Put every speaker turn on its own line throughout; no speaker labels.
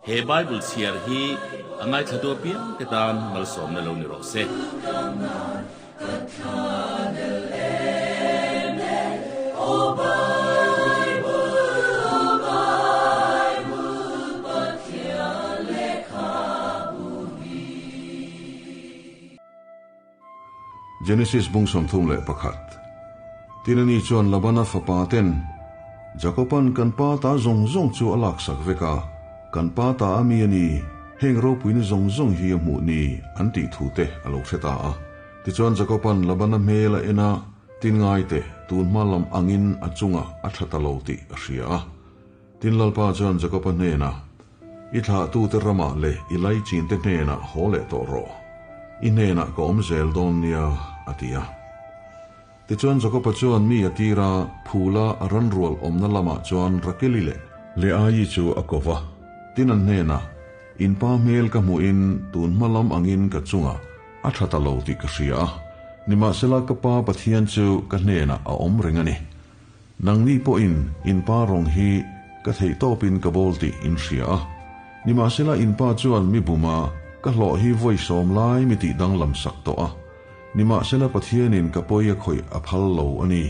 He Bible chhiar hi a ngaithlatu apiangte tan malsawmna lo ni rawh se.
Genesis bung 31 Tin ani chuan Labana fapa ten, Jakoban kan pa ta zawng zawng chu a laksak vek a, kan pa ta a mi a ni, heng ropuina zawng zawng hi a hmuh ni, an tih thu te a lo hre ta a. Tichuan Jakoban Labana hmel a en a, tin ngai teh, tun hma lam angin a chungah a tha ta lo tih a hria a. Tin Lalpa chuan Jakoba hnenah, I thlahtute ramah leh i laichinte hnenah haw leh tawh rawh. I hnenah ka awm zel dawn nia, a ti a. Tichuan Jakoba chuan mi a tir a, phula a ranrual awmna lamah chuan Rakeli leh Leaii chu a ko va. Tin an hnenah, In pa hmel ka hmuhin tun hma lam angin ka chungah a tha ta lo tih ka hria a, nimahsela ka pa Pathian chu ka hnenah a awm reng a ni. Nangni pawhin in pa rawng hi ka theih tawpin ka bawl tih in hria a. Nimahsela in pa chuan mi buma ka hlawh hi vawi sawm lai mi tih danglam sak tawh a. Nimahsela Pathianin ka pawi a khawih a phal lo a ni.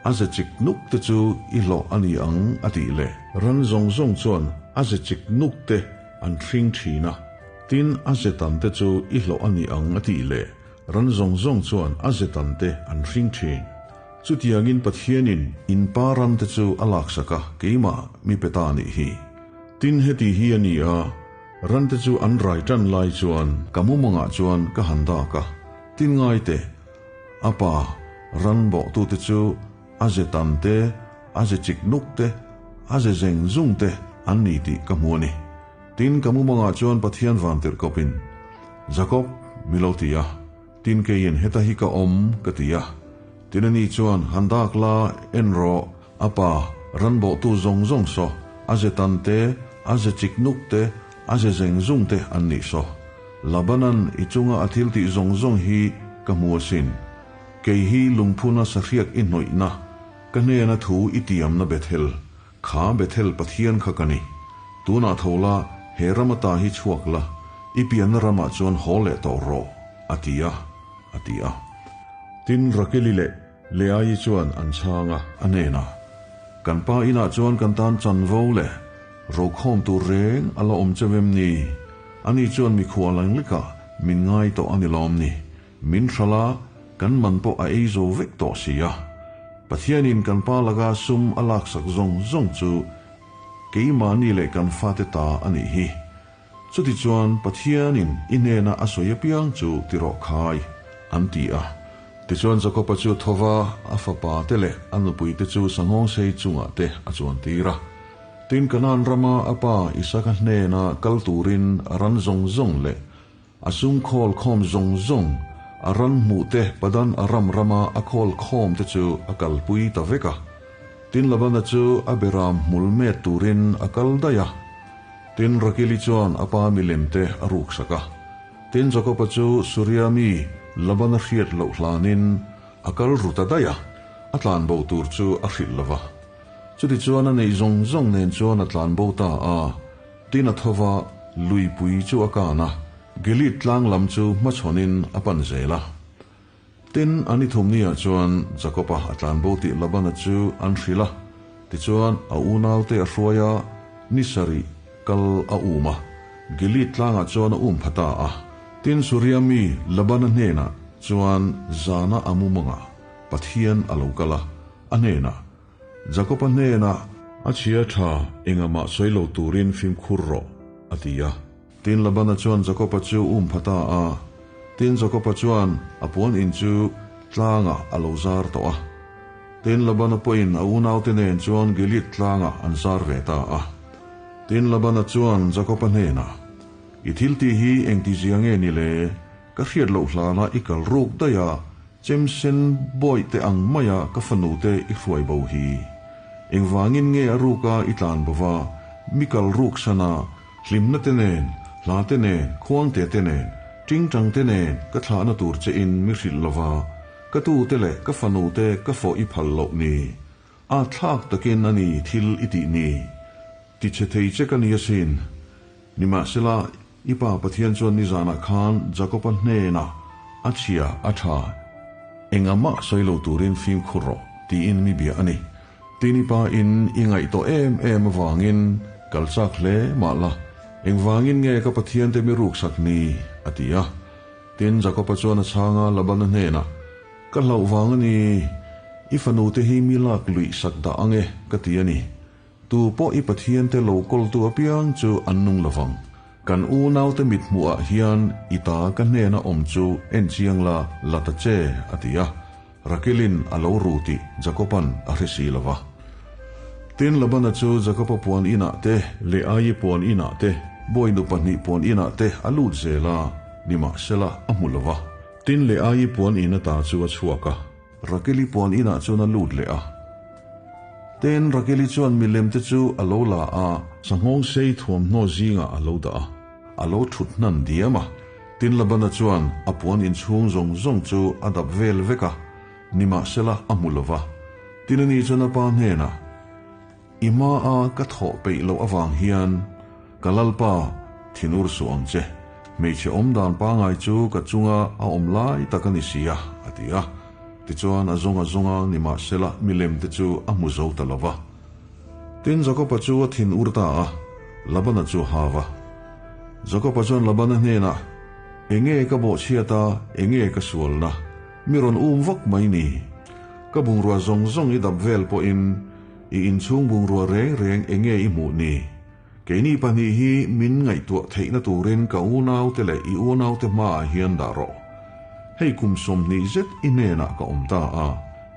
A ze chik nuk te chu i hlawh a ni ang a tih leh. Ran zawng zawng chuan a ze chik nuk te an hring thin a. Tin a ze tam te chu i hlawh a ni ang a tih leh ran zawng zawng chuan a ze tam te an hring thin. Chutiangin Pathianin in pa ram te chu a laksak a, keimah mi pe ta nih hi. Tin heti hi a ni a, ran te chu an rai tan lai chuan ka mumangah chuan ka han dak a, tin ngai teh, a pa ran bawhtute chu a ze tam te, a ze chik nuk te, a ze zeng zung te an ni tih ka hmu a ni. Tin ka mumangah chuan Pathian vantirhkawpin, Jakob, mi lo ti a. Tin keiin heta hi ka awm, ka ti a. Tin ani chuan, Han dak la, en rawh, a pa, ran bawhtu zawng zawng saw, a ze tan te, a ze chik nuk te, a ze zeng zung te an nih saw. Labanan i chunga a thil tih zawng zawng hi ka hmu asin. Kei hi lungphuna sahriak i hnawihna, ka hnena thu i tiamna Bethel, Kha Bethel Pathian kha ka ni. Tunah tho la, he ram ata hi chhuak la, i pianna ramah chuan haw leh tawh rawh, a ti a, a ti a. Tin, Rakeli leh Leaii chuan an chhang a, a hnenah, Kan pa inah chuan kan tan chanvo leh rokhawm tur reng a la awm cheu em ni? Ani chuan mikhual ang lekah min ngai tawh a ni lawm ni? Min hralh a, kan man pawh a ei zo vek tawh si a. Pathianin kan pa laka sum a laksak zawng zawng chu keimahni leh kan fate ta a nih hi. Chutichuan Pathianin i hnena a sawi apiang chu ti rawh khai, an ti a. Tichuan Jakoba chu thova a fapa te leh a nupui te chu sanghawng sei chungah te a chuan tir a. Tin Kanaan rama a pa Isaka hnena kal turin a ran zawng zawng leh A sum khawl khawm zawng zawng, a ran hmuh te Padan Aram rama a khawl khawm te chu a kalpui ta vek a. Tin Labana chu a beram hmul met turin a kal daih a. Tin Rakili chuan a pa milem te a ruksak a. Tin Jakoba chu Suria mi Labana hriat loh hlanin a kal ru ta daih a, a tlanbo tur chu a hrilh lo va. Chutichuan a neih zawng zawng nen chuan a tlanbo ta a. Tin a tho va, luipui chu a kan a, Gilead tlang lam chu hmachhawnin a pan zel a. Tin, a ni thumniah chuan Jakoba a tlanbo tih Labana chu an hrilh a, tichuan a unaute a hruai a, ni sarih kal a um a, Gilead tlangah chuan a um pha ta a. Tin, Suria mi Labana hnenah chuan zana a mumangah Pathian a lo kal a, a hnenah, Jakoba hnenah, A chhia tha, engah mah sawi lo turin fimkhur rawh, a ti a. Tin, Labana chuan Jakoba chu um pha ta a. Tin, Jakoba chuan a puan in chu tlangah a lo zar tawh a. Tin, Labana pawhin a unaute nen chuan Gilead tlangah an zar ve ta a. Tin, Labana chuan Jakoba hnenah, I thil tih hi engtizia nge ni le? Ka hriat loh hlanah i kal ruk daih a, Chemsen bawih te ang maia ka fanu te i hruai bo hi. Engvangin nge a ruka i tlan bo va, mi kal ruk sana, hlimna te nen, hla te nen, khuangte te nen, tingtang te nen ka thlahna tur che in mi hrilh lova, ka tu te leh ka fanu te ka fawh i phal loh ni. A thlak takin a ni thil i tih ni. Ti che thei che ka ni asin. Nimahsela, i pa Pathian chuan nizanah khan Jakoba hnenah, A chhia, a tha, engah mah sawi lo turin fimkhur rawh, tiin mi bia a ni. Tin i pa in i ngaih tawh em em avangin kal chak hle mah la, engvangin nge ka Pathian te mi ruksak ni? a ti a. Tin, Jakoba chuan a chhang a, Labana hnenah, Ka hlauh vang a ni, i fanu te hi mi lak luih sak dah ang e, ka ti a ni. Tu pawh i Pathian te lo kawltu apiang chu an nung lovang. Kan unaute mithmuhah hian i ta ka hnena awm chu en chiang la, la ta che, a ti a. Rakelin a lo ru tih Jakoba'n a hre si lo va. Tin, Labana chu Jakoba puan inah te, Leaii puan inah te, bawinu pahnih puan inah te a lut zel a, nimahsela a hmu lo va. Tin, Leaii puan in ata chu a chhuak a. Rakeli puan inah chuan a lut leh a. Tin, Rakeli chuan milem te chu a lo la a, sanghawng sei thuamhnaw zingah a lo dah a, a lo thut hnan diam a. Tin, Labana chuan a puan inchhung zawng zawng chu a dap vel vek a, nimahsela a hmu lo va. Tin, ani chuan a pa hnenah, I hmaa ka thawh peih loh avang hian ka Lalpa thinur suh ang che, hmeichhe awmdan pangai chu ka chunga a awm lai tak a ni si a, a ti a. Tichuan a zawng a zawng a, nimahsela milem te chu a hmu zo ta lo va. Tin, Jakoba chu a thinur ta a, Labana chu a hau a. Jakoba chuan Labana hnenah, Enge ka bawhchhiat a, enge ka sualna? Mi rawn um vak mai ni. Ka bungrua zawng zawng i dap vel pawhin I inchhung bungrua reng reng enge i hmuh ni? Keini pahnih hi min ngaihtuah theihna turin ka unaute leh i unaute hmaah hian dah rawh. Hei kum 20 zet i hnenah ka awm ta a,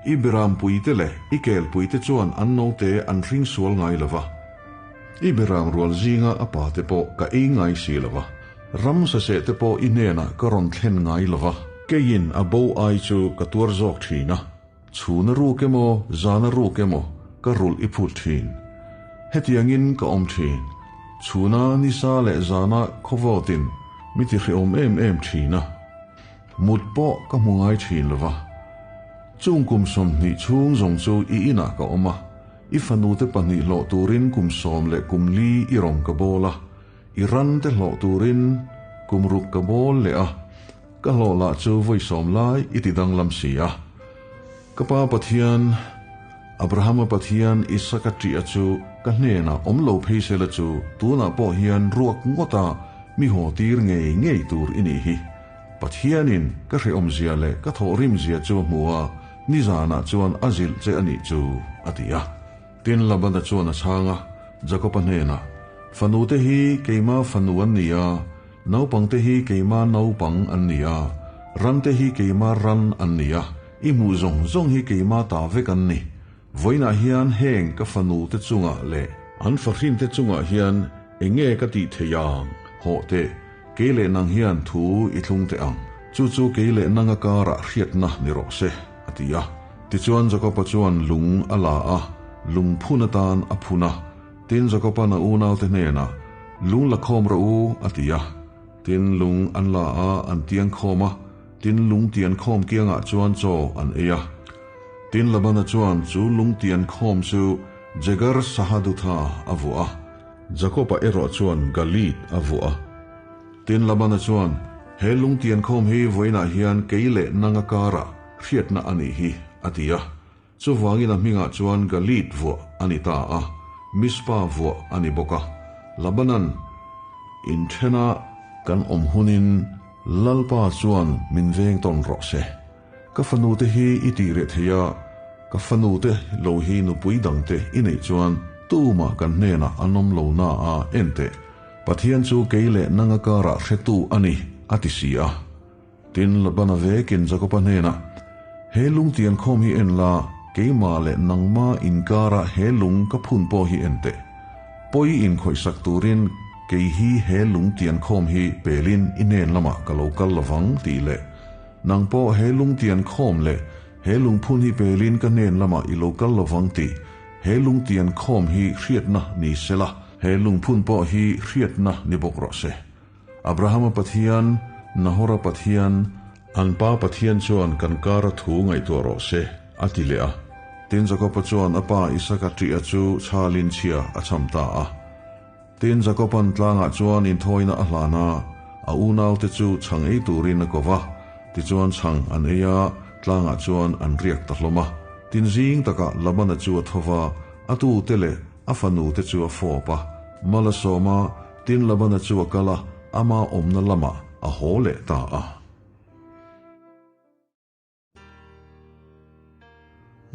i berampuite leh i kelpuite chuan an note an hring sual ngai lo va, i beram rual zinga a pate pawh ka ei ngai si lo va, ram saseh te pawh i hnenah ka rawn thlen ngai lo va, keiin a bo ai chu ka tuar zawk thin a. Chhuna ruk emaw, zana ruk emaw ka rulh i phut thin. Hetiangin ka awm thin. Chhuna nisa leh zana khawvawtin mi ti hrehawm em em thin a. Mut pawh ka hmu ngai thin lo va. Chung kum 20 chhung zawng chu i inah ka awm a, i fanute pahnih hlawh turin kum sawm leh kum li i rawng ka bawl a, i rante hlawh turin kum ruk ka bawl leh a. Ka hlawh lah chu vawi sawm lai i ti danglam si a. Ka pa Pathian, Abrahama Pathian Isaka ṭiha chu ka hnenah awm lo phei sela chu tunah pawh hian ruak ngawta mi haw tir ngei ngei tur i nih hi. Pathianin ka hrehawmzia leh ka thawhrimzia chu a hmu a, nizanah chuan a zilh che a nih chu, a ti a. Tin, Labana chuan a chhang a, Jakoba hnenah, Fanute hi keima fanu an ni a, naupangte hi keima naupang an ni a, rante hi keima ran an ni a, i hmuh zawng zawng hi keima ta vek an ni. Vawiinah hian heng ka fanute chungah leh an fahrinte chungah hian eng nge ka tih theih ang? Hawh teh, kei leh nang hian thu i thlung teh ang. Chu chu kei leh nanga karah hriatna ni rawh se, a ti a. Tichuan Jakoba chuan lung a la a, lung phun atan a phun a. Tin, Jakoba'n a unaute hnenah, Lung la khawm rawh u, a ti a. Tin, lung an la a, an tiang khawm a, tin, lung tian khawm kiangah chuan chaw an ei a. Tin, Labana chuan chu lung tian khawm chu Jegar Sahadutha a vuah a, Jakoba erawh chuan Galeed a vuah a. Tin, Labana chuan, He lung tian khawm hi vawiinah hian kei leh nanga karah hriatna a nih hi, a ti a. Chuvangin a hmingah chuan Galeed vuah a ni ta a, Mizpa vuah a ni bawk a. Labanan inthena kan awm hunin Lalpa chuan min veng tawn rawh se. Ka fanute hi i tih reh thei a, ka fanute lo hi nupui dangte i neih chuan tumah kan hnenah an awm lo na a, en teh, Pathian chu kei leh nanga karah hretu a ni, a ti si a. Tin, Labana vekin Jakoba hnenah, He lung tian khawm hi en la, keimah leh nangma inkarah he lung ka phun pawh hi en teh. Pawi inkhawihsak turin kei hi he lung tian khawm hi pelin i hnen lamah ka lo kal lovang tih leh nang pawh he lung tian khawm leh he lung phun hi pelin ka hnen lamah i lo kal lovang tih he lung tian khawm hi hriatna ni sela, he lung phun pawh hi hriatna ni bawk rawh se. Abrahama Pathian, Nahora Pathian, an pa Pathian chuan kan kara thu ngaihtuah rawh se, a ti leh a. Tin, Jakoba chuan a pa Isaka ṭiha chu chhalin chhia a cham ta a. Tin, Jakoban tlangah chuan inthawina a hlan a, a unaute chu chhang ei turin a ko va. Tichuan chhang an ei a, tlangah chuan an riak ta hlawm a. Tin, zing takah Labana chu a tho va, a tute leh a fanute chu a fawp a, mal a sawm a, tin Labana chu a kal a, ama awmna lamah a haw leh ta a.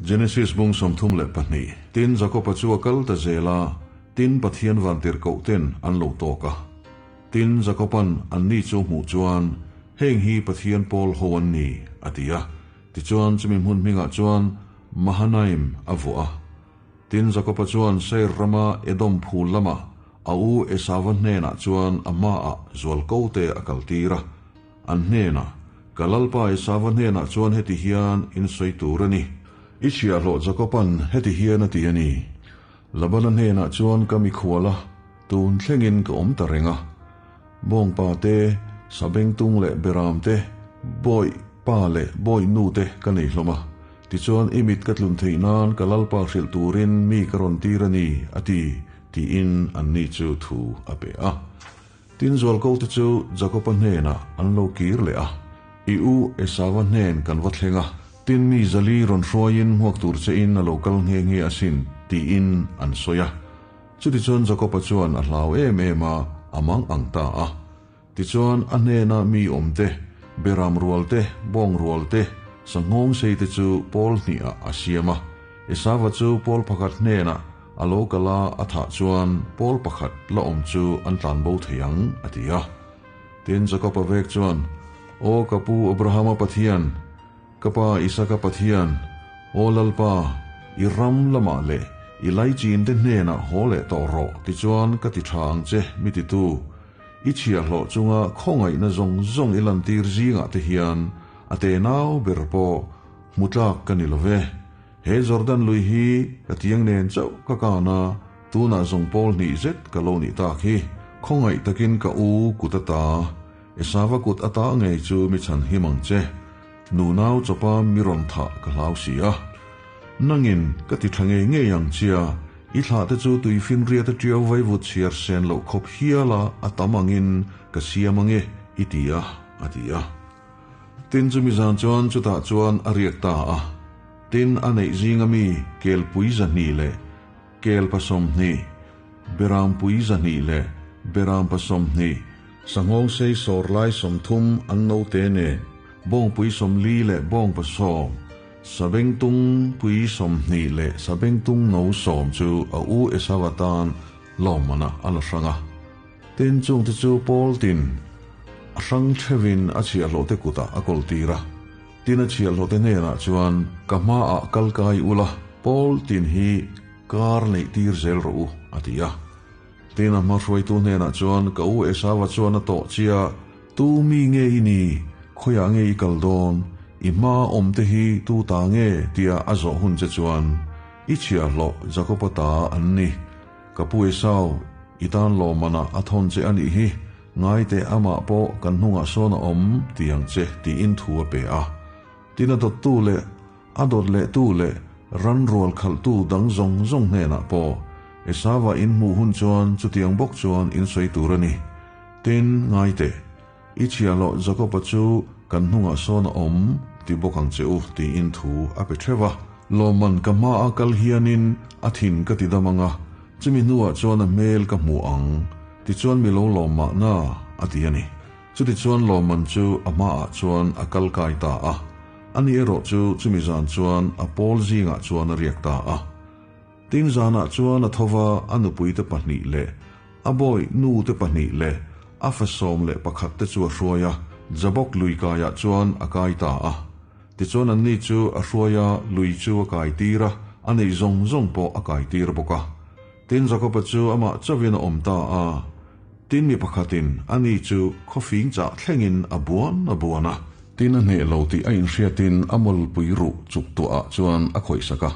Genesis bung 32. Tin, Jakoba chu a kal ta zel a, tin Pathian vantirhkoh ten an lo tawk a. Tin, Jakoban anni chu hmuh chuan, Heng hi Pathian pawl ho an ni, a ti a. Tichuan chumi hmun hmingah chuan Mahanaim a vuah a. Tin, Jakoba chuan Seir rama Edom phul lamah a u Esava hnenah chuan a hmaah zualko te a kaltir a. An hnenah, Ka Lalpa Esava hnenah chuan heti hian in sawi tur a ni. I chhiahhlawh Jakoban heti hian a ti a ni. Labana hnenah chuan ka mikhual a, tun thlengin ka awm ta reng a. Bawngpa te, sabengtung leh beram te, bawih pa leh bawih nu te ka nei hlawm a. Tichuan i mit ka tlun theih nan ka Lalpa hrilh turin mi ka rawn tir a ni, a ti, tiin anni chu thu a pe a. Tin zualko te chu Jakoba hnenah an lo kir leh a, I u Esava hnen kan va thleng a, tin mi zali rawn hruaiin hmuak tur che in a lo kal nghe nghe asin, tiin an sawi a. Chutichuan Jakoba chuan a hlau em em a, a mang ang ta a. Tichuan a hnena mi awm te, beram rual te, bawng rual te, sanghawng sei te chu pawl hnihah a siam a. Esava chu pawl pakhat hnenah A lo kal a, a thah chuan pawl pakhat la awm chu an tlan bo thei ang, a ti a. Tin, Jakob-a vek chuan, Aw ka pu Abrahama Pathian, ka pa Isaka Pathian, aw Lalpa, i ram lamah leh i laichin te hnenah haw leh tawh rawh, tichuan ka ti tha ang che, mi titu, i chhiahhlawh chunga khawngaihna zawng zawng i lantir zingah te hian a tenau ber pawh hmu tlak ka ni lo ve. He Jordan lui hi ka tiang nen chauh ka kan a, tunah zawng pawl hnih zet ka lo nih tak hi. Khawngaih takin ka u kut ata, Esava kut ata ngei chu mi chhan him ang che. Nunau chawpa mi rawn thah ka hlau si a. Nangin ka ti tha ngei ngei ang chia, i thlah te chu tuifinriat a tiau vaivut chhiar sen loh khawp hial a a tam angin ka siam ange i ti a, a ti a. Tin chumi zan chuan chutah chuan a riak ta a. Tin a neih zinga mi kelpui 200 leh kel 20, berampui 200 leh beram 20, sanghawng sei sawr lai 30 an note nen, bawngpui 40 leh bawng 70, sabengtung pui 20 leh sabengtung no 10 chu a u Esava tan lawmmanah a la hrang a. Tin, chungte chu Paul tin a hrang theuhin a chhiahhlawhte kutah a kawltir a. Tin, a chhiahhlawhte hnenah chuan, Ka hmaah kal kai ula, Paul tin hi kar neih tir zel rawh u, a ti a. Tin, a hma hruaitu hnenah chuan, Ka u Esava chuan a tawh chia, Tu mi nge i ni? Khawiah nge i kal dawn? I hma awmte hi tu ta nge? tia a zawh hun che chuan, I chhiahhlawh Jakoba ta an ni. Ka pu Esau, i tan lawmmanah a thawn che a nih hi, ngai teh amah pawh kan hnungah sawn a awm ti ang che tiin thu a pe a. Tin a dawttu leh a dawt lehtu leh ran rual khalhtu dang zawng zawng hnenah pawh Esauva in hmuh hun chuan chutiang bawk chuan in sawi tur a ni. Tin, ngai teh, i chhiahhlawh Jakoba chu kan hnungah sawn a awm ti bawk ang che u tiin thu a pe theuh a. Lawmman ka hmaa kal hianin a thin ka ti dam ang a, chumi hnuah chuan a hmel ka hmu ang, tichuan mi lo lawm mahna, a ti a ni. Chutichuan lawmman chu a hmaah chuan a kal kai ta a, ani erawh chu chumi zan chuan a pawl zingah chuan a riak ta a. Tin zanah chuan a tho va, a nupuite pahnih leh a bawi nute pahnih leh a fa 11 te chu a hruai a, Jabok lui kaiah chuan a kai ta a. Tichuan anni chu a hruai a, lui chu a kai tir a, a neih zawng zawng pawh a kai tir bawk a. Tin Jakoba chu amah chauhin a awm ta a. Tin mi pakhatin ani chu khawfing chah thlengin a buan a buan a. Tin a hneh lo tih a inhriatin a mawlpui ruh chuk tuahah chuan a khawihsak a.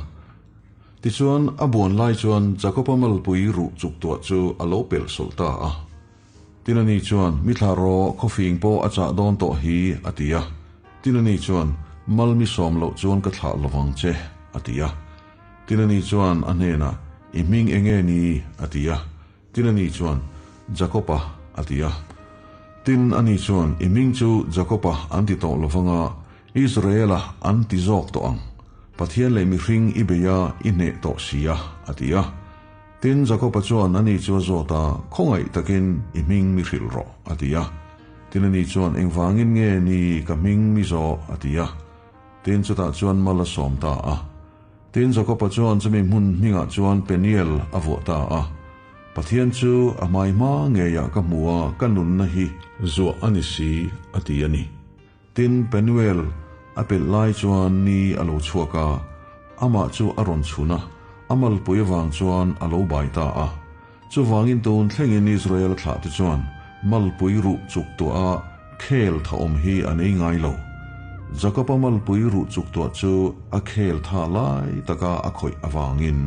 Tichuan a buan lai chuan Jakoba malpui ruh chuk tuah chu a lo pelh sawlh ta a. Tin ani chuan, Mi thla rawh, khawfing pawh a chah dawn tawh hi, a ti a. Tin ani chuan, Mal mi sawm loh chuan ka thlah lovang che, a ti a. Tin ani chuan a hnenah, I hming eng nge ni? a ti a. Tin ani chuan, Jakoba, a ti a. Tin ani chuan, I hming chu Jakoba an ti tawh lovang a, Israela an ti zawk tawh ang. Pathian leh mihring i bei a, i hneh tawh si a, a ti a. Tin Jakoba chuan ani chu a zawt a, Khawngaih takin i hming mi hrilh rawh, a ti a. Tin ani chuan, Engvangin nge ni ka hming mi zawh? a ti a. Tin chutah chuan mal a sawm ta a. Tin Jakoba chuan chumi hmun hmingah chuan Peniel a vuah ta a. Pathian chu a hmai hma ngeiah ka hmu a, ka nunna hi zuah a ni si, a ti a ni. Tin Penuel a pelh lai chuan ni a lo chhuak a, amah chu a rawn chhun a, a malpui avang chuan a lo bai ta a. Chuvangin tun thlengin Israel thlahte chuan malpui ruh chuk tuah a khel tha awm hi an ei ngai lo. Jakob-a malpui ruh chuk tuah chu a khel tha lai taka a khawih avangin.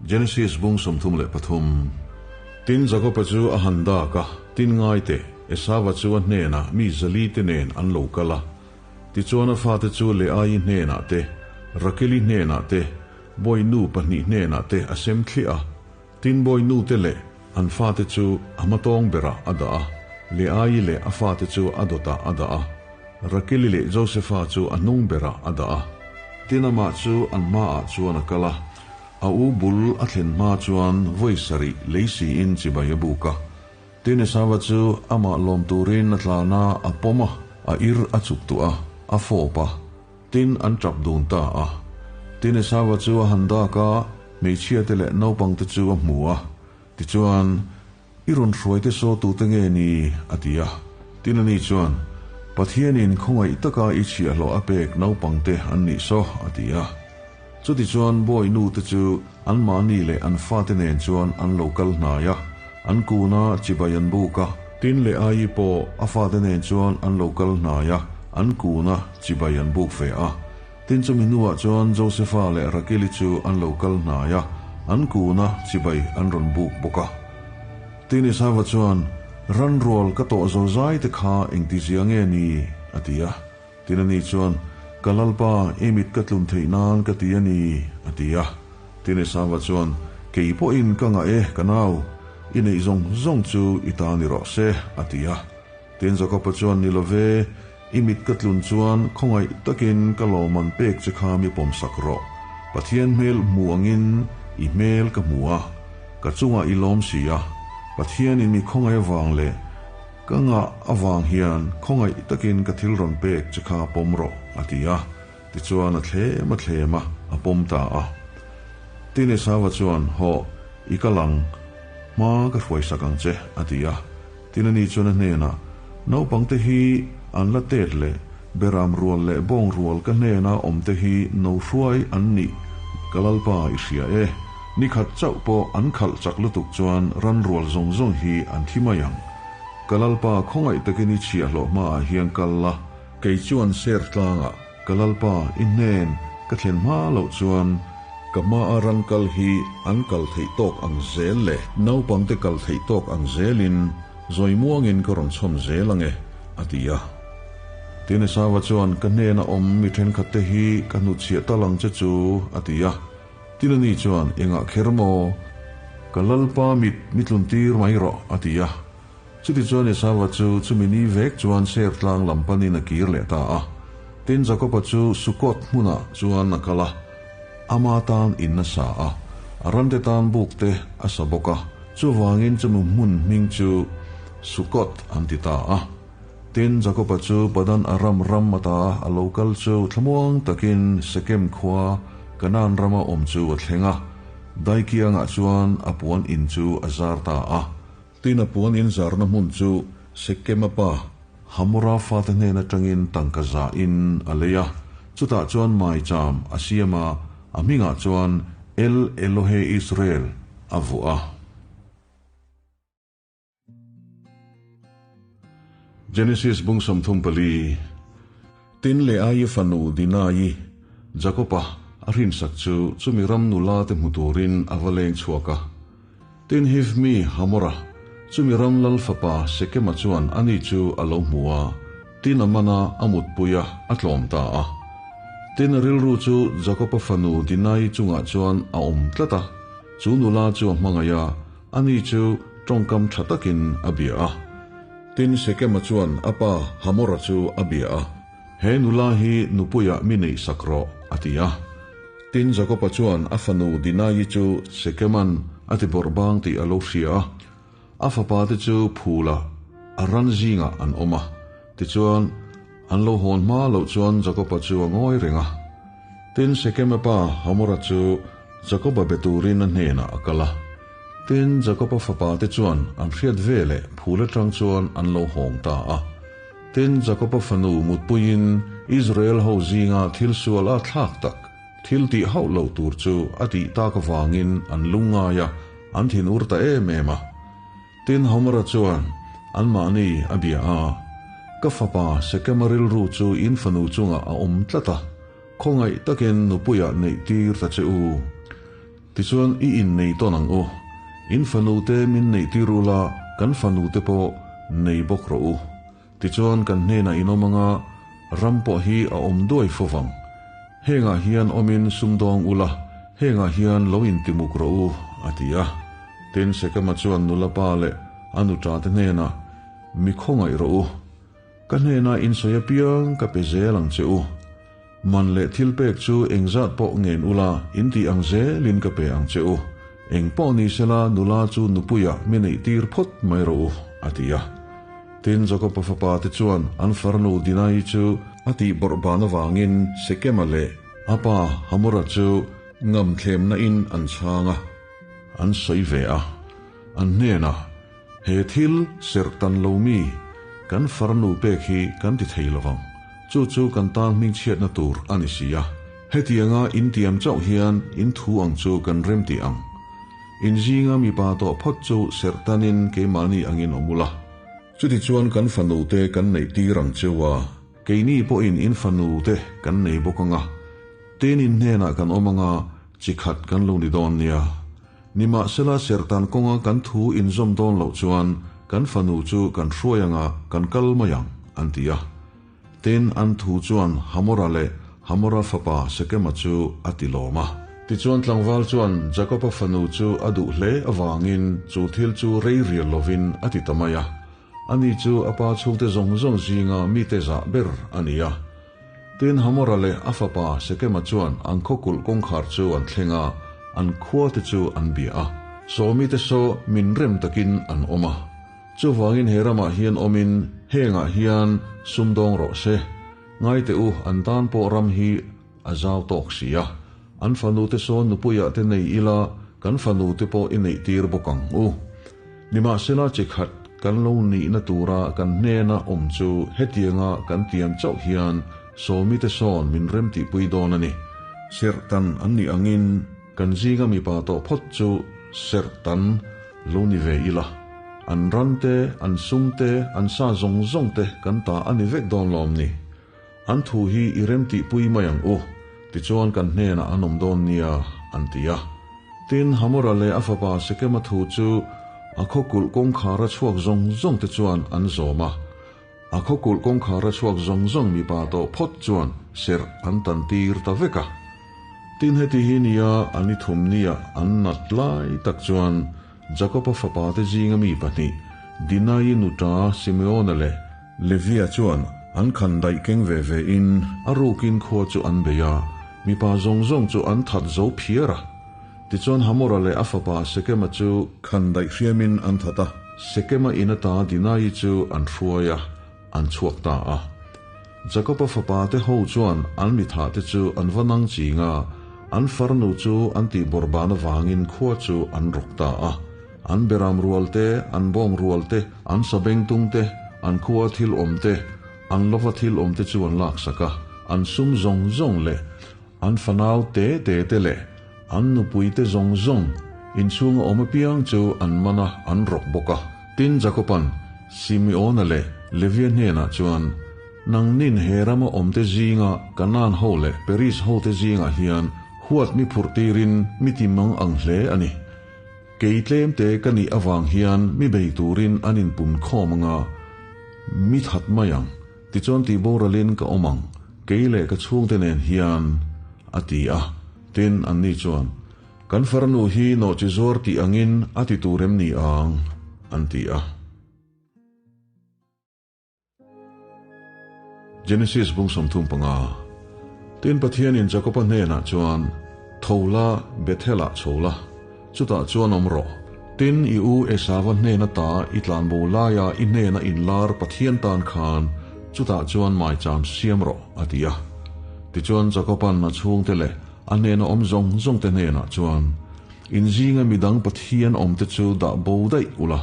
Genesis bung 33 Tin Jakob-a chu a han dak a, tin ngai teh, Esava chu a hnenah mi zali te nen an lo kal a. Tichuan a fate chu Leaii hnenah te, Rakeli hnenah te, bawinu pahnih hnenah te a sem thliah a. Tin bawinu te leh an fate chu a hmatawng berah a dah a, Leaii leh a fate chu a dawtah a dah a, Rakeli leh Josefa chu a hnung berah a dah a. Tin amah chu an hmaah chuan a kal a, a u bul a thlen hma chuan vawi sarih lei siin chibai a buk a. Tin Esava chu amah lawm turin a tlan a, a pawm a, a ir a chuk tuah a, a fawp a. Tin an tap dun ta a. Tin Esava chu a han dak a, hmeichhia te leh naupang te chu a hmu a. Tichuan, I rawn hruaite saw tute nge ni? a ti a. Tin ani chuan, Pathianin khawngaih taka i chhiahhlawh a pek naupangte an nih saw, a ti a. Chutichuan bawi nute chu anmahni leh an fate nen chuan an lo kal hnai a, an kuna chibai an buk a. Tin leh Ai pawh a fate nen chuan an lo kal hnai a, an kuna chibai an buk ve a. Tin chumi hnuah chuan Josefa leh Rakeli chu an lo kal hnai a, an kuna chibai an rawn buk bawk a. Tin Esava chuan, Ranrual ka tawh zo zai te kha engtizia nge ni? a ti a. Tin ani chuan, Ka Lalpa, i mit ka tlun theih nan ka ti a ni, a ti a. Tin Esava chuan, Kei pawhin ka ngah e, ka nau, i neih zawng zawng chu i ta ni rawh se, a ti a. Tin Jakoba chuan, Ni lo ve, i mit ka tlun chuan khawngaih takin ka lawmman pek che kha mi pawmsak rawh. Pathian hmel hmu angin i hmel ka hmu a, ka chungah i lawm si a, Pathianin mi khawngaih avang leh Ka ngah avang hian khawngaih takin ka thil rawn pek che kha pawm rawh, a ti a. Tichuan a thlem a thlem a, a pawm ta a. Tin Esava chuan, Hawh, i kal ang, hma ka hruaisak ang che, a ti a. Tin ani chuan a hnenah, Naupangte hi an la tet leh beram rual leh bawng rual ka hnena awmte hi no hruai an nih ka Lalpa i hria e. Ni khat chauh pawh an khalh chak lutuk chuan ran rual zawng zawng hi an thi mai ang. Ka Lalpa khawngaih takin i chhiahhlawh hmaah hian kal la, kei chuan ser tlangah ka Lalpa i hnen ka thlen hma loh chuan ka hmaa ran kal hi an kal theih tawk ang zel le naupangte kal theih tawk ang zelin zawi muangin ka rawn chhawn zel ang e, a ti a. Tin Esava chuan ka hnena awm mi thenkhatte hi ka hnutchhiah tal ang che chu, a ti a. Tin ani chuan, Engah kher maw? Ka Lalpa mit mi tlun tir mai rawh, a ti a. Chutichuan Esava chu chumi ni vek chuan ser tlang lam panin a kir leh ta a. Tin Jakoba chu Sukkoth hmunah chuan a kal a, ama tan in a sa a, a rante tan buk te a sa bawk a, chuvangin chumi hmun hming chu Sukkoth an ti ta a. Tin Jakoba chu Padan Aram ram ata a lo kal chu thlamuang takin Sekem khua Kanaan rama awm chu a thleng a, Daikiangah chuan a puan in chu a zar ta a. Tin a puan in zarna hmun chu Sekema pa Hamora fate hnen atangin tangka zahin a lei a, chutah chuan maicham a siam a, a hmingah chuan El Elohe Israel a vuah a. Genesis bung 34, Tin leh Ai fanu Dinai, Jakoba a hrinsak chu chumi ram nula te hmu turin a va leng chhuak a. Tin Hivmi Hamora, chumi ram lal fapa Sekema chuan ani chu a lo hmu a, tin a mana a mutpui a, a tlawm ta a. Tin, a rilru chu Jakoba fanu Dinai chungah chuan a awm tlat a, chu nula chu a hmangaih a, ani chu tawngkam tha takin a bia a. Tin, Sekema chuan a pa Hamora chu a bia a, He nula hi nupuiah mi neih sak rawh, a ti a. Tin, Jakoba chuan a fanu Dinai chu Sekema'n a ti bawrh bang tih a lo hria a. A fapate chu phulah a ran zingah an awm a, tichuan, an lo hawn hma loh chuan Jakoba chu a ngawi reng a. Tin, Sekema pa Hamora chu Jakoba be turin a hnenah a kal a. Tin, Jakoba fapate chuan an hriat ve leh phul atang chuan an lo hawng ta a. Tin, Jakoba fanu mutpuiin Israel ho zinga thil sual a thlak tak, thil tih hauh loh tur chu a tih tak avangin an lungngai a, An thin ur ta em em a. Tin, Homera chuan anmahni a bia a, Ka fapa Sekema rilru chu in fanu chungah a awm tlat a, khawngaih takin nupuiah neih tir ta che u. Tichuan i innei tawn ang u. In fanute min neih tir ula, kan fanute pawh nei bawk rawh u. Tichuan kan hnenah in awm anga ram pawh hi a awm duai fo vang. Hengah hian awmin sumdawng ula, hengah hian lo intimuk rawh u, a ti a. Tin, Sekema chuan nula pa leh a nuṭa te hnenah, Mi khawngaih rawh u. Ka hnenah in sawi apiang ka pe zel ang che u. Man leh thil pek chu engzat pawh ngen ula, in tih ang zelin ka pe ang che u. Eng pawh ni sela nula chu nupuiah mi neih tir phawt mai rawh u, a ti a. Tin, Jakoba fapa te chuan an farnu Dinai chu a tih bawrh ban avangin Sekema leh a pa Hamora chu ngamthlemna in an chhang a, an sawi ve a, an hnenah, He thil serh tan lo mi kan farnu pek hi kan ti thei lovang, chu chu kan tan hmingchhiatna tur a ni si a. Hetianga in tiam chauh hian in thu ang chu kan rem tih ang. In zinga mipa tawh phawt chu serh tanin keimahni angin awm ula. Chutichuan kan fanu te kan neih tir ang cheu a. Keini pawhin in fanu te kan nei bawk anga, tin in hnenah kan awm anga chi khat kan lo ni dawn nia. Nimahsela serhtan kawnga kan thu inzawm dawn loh chuan kan fanu chu kan hruai anga kan kal mai ang, an ti a. Tin, an thu chuan Hamora leh Hamora fapa Sekema chu a ti lawm a. Tichuan tlangval chuan Jakoba fanu chu a duh hle avangin chu thil chu rei rial lovin a ti ta mai a. Ani chu a pa chhungte zawng zawng zinga mite zah ber a ni a. Tin, Hamora leh a fapa Sekema chuan an khawkulh kawngkhar chu an thleng a, an khuate chu an bia a. Sawmite saw min rem takin an awm a. Chuvangin he ramah hian awmin hengah hian sumdawng rawh se. Ngaite u, an tan pawh ram hi a zau tawk si a. An fanute saw nupuiah te nei ila, kan fanute pawh i neih tir bawk ang u. Nimahsela chi khat kan lo nihna tura kan hnena awm chu hetianga kan tiam chauh hian sawmite sawn min remtihpui dawn a ni. Serhtan an nih angin kan zinga mipa tawh phawt chu serhtan lo ni ve ila, an ran te, an sum te, an sa zawng zawng te kan ta a ni vek dawn lawm ni. An thu hi i remtihpui mai ang u, tichuan kan hnenah an awm dawn nia, an ti a. Tin, Hamora leh a fapa Sekema thu chu a khawkulh kawngkhara chhuak zawng zawng te chuan an zawm a. A khawkulh kawngkhara chhuak zawng zawng mipa tawh phawt chuan serh an tan tir ta vek a. Tin, heti hi nia an i thum nia an nat lai tak chuan Jakoba fapa te zinga mi pahnih, Dinai nuta Simeona leh Levia chuan an khan daih keng ve ve in a rukin khua chu an bei a, mipa zawng zawng chu an that zo phiar a. Tichuan Hamora leh a fapa Sekema chu khan daih hriamin an that a, Sekema in ata Dinai chu an hruai a, an chhuak ta a. Jakoba fapa te ho chuan an mithah te chu an va nang ching a, an farnu chu an tih bawrhban avangin khua chu an rawk ta a. An beram rual te, an bawng rual te, an sabengtung te, an khua thil awm te, an lova thil awm te chu an laksak a, an sum zawng zawng leh an fanau te te te leh an nupui te zawng zawng inchhunga awm apiang chu an man a, an rawk bawk a. Tin, Jakoba'n Simeona leh Levia hnenah chuan, Nangnin he rama awmte zinga Kanaan ho leh Periz hote zingah hian huat mi phurh tirin mi ti mang ang hle a ni. Kei tlemte ka nih avang hian mi bei turin an inpum khawm anga, mi that mai ang, tichuan tih boralin ka awm ang. Kei leh ka chhungte nen hian, a ti a. Tin, anni chuan, Kan farnu hi nawhchi zuar tih angin a ti tur em ni ang? an ti a. Genesis bung 35 Tin, Pathianin Jakoba hnenah chuan, Tho la, Bethel-ah chho la, chutah chuan awm rawh. Tin, i u Esava hnen ata i tlanbo laia i hnena inlar Pathian tan khan chutah chuan maicham siam rawh, a ti a. Tichuan Jakoba'n a chhungte leh a hnena awm zawng zawngte hnenah chuan, In zinga midang Pathian awmte chu dah bo daih ula,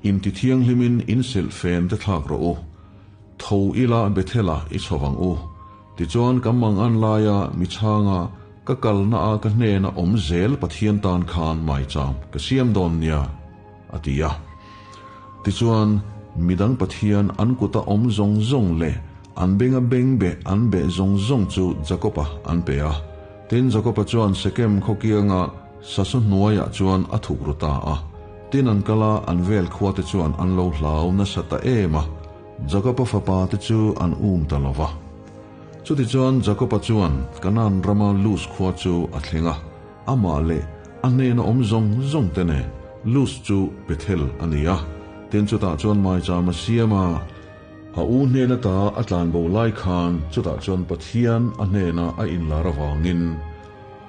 Inti thianghlimin in silhfen te thlak rawh u. Tho ila Bethel-ah i chho vang u. Tichuan ka mang an laia mi chhanga ka kalna a ka hnena awm zel Pathian tan khan maicham ka siam dawn nia, a ti a. Tichuan midang Pathian an kuta awm zawng zawng leh an benga beng beh an beh zawng zawng chu Jakob-a an pe a. Tin Jakob-a chuan Sekem khawkianga Sasu hnuaiah chuan a thuk ru ta a. Tin an kal a, an vel khuate chuan an lo hlau nasa ta em a, Jakoba fapa te chu an um ta lo va. Chutichuan Jakoba chuan Kanaan rama Luz khua chu a thleng a, amah leh a hnena awm zawng zawng te nen Luz chu Bethel a ni a. Tin chutah chuan maicham a siam a, a u hnen ata a tlanbo lai khan chutah chuan Pathian a hnena a inlar avangin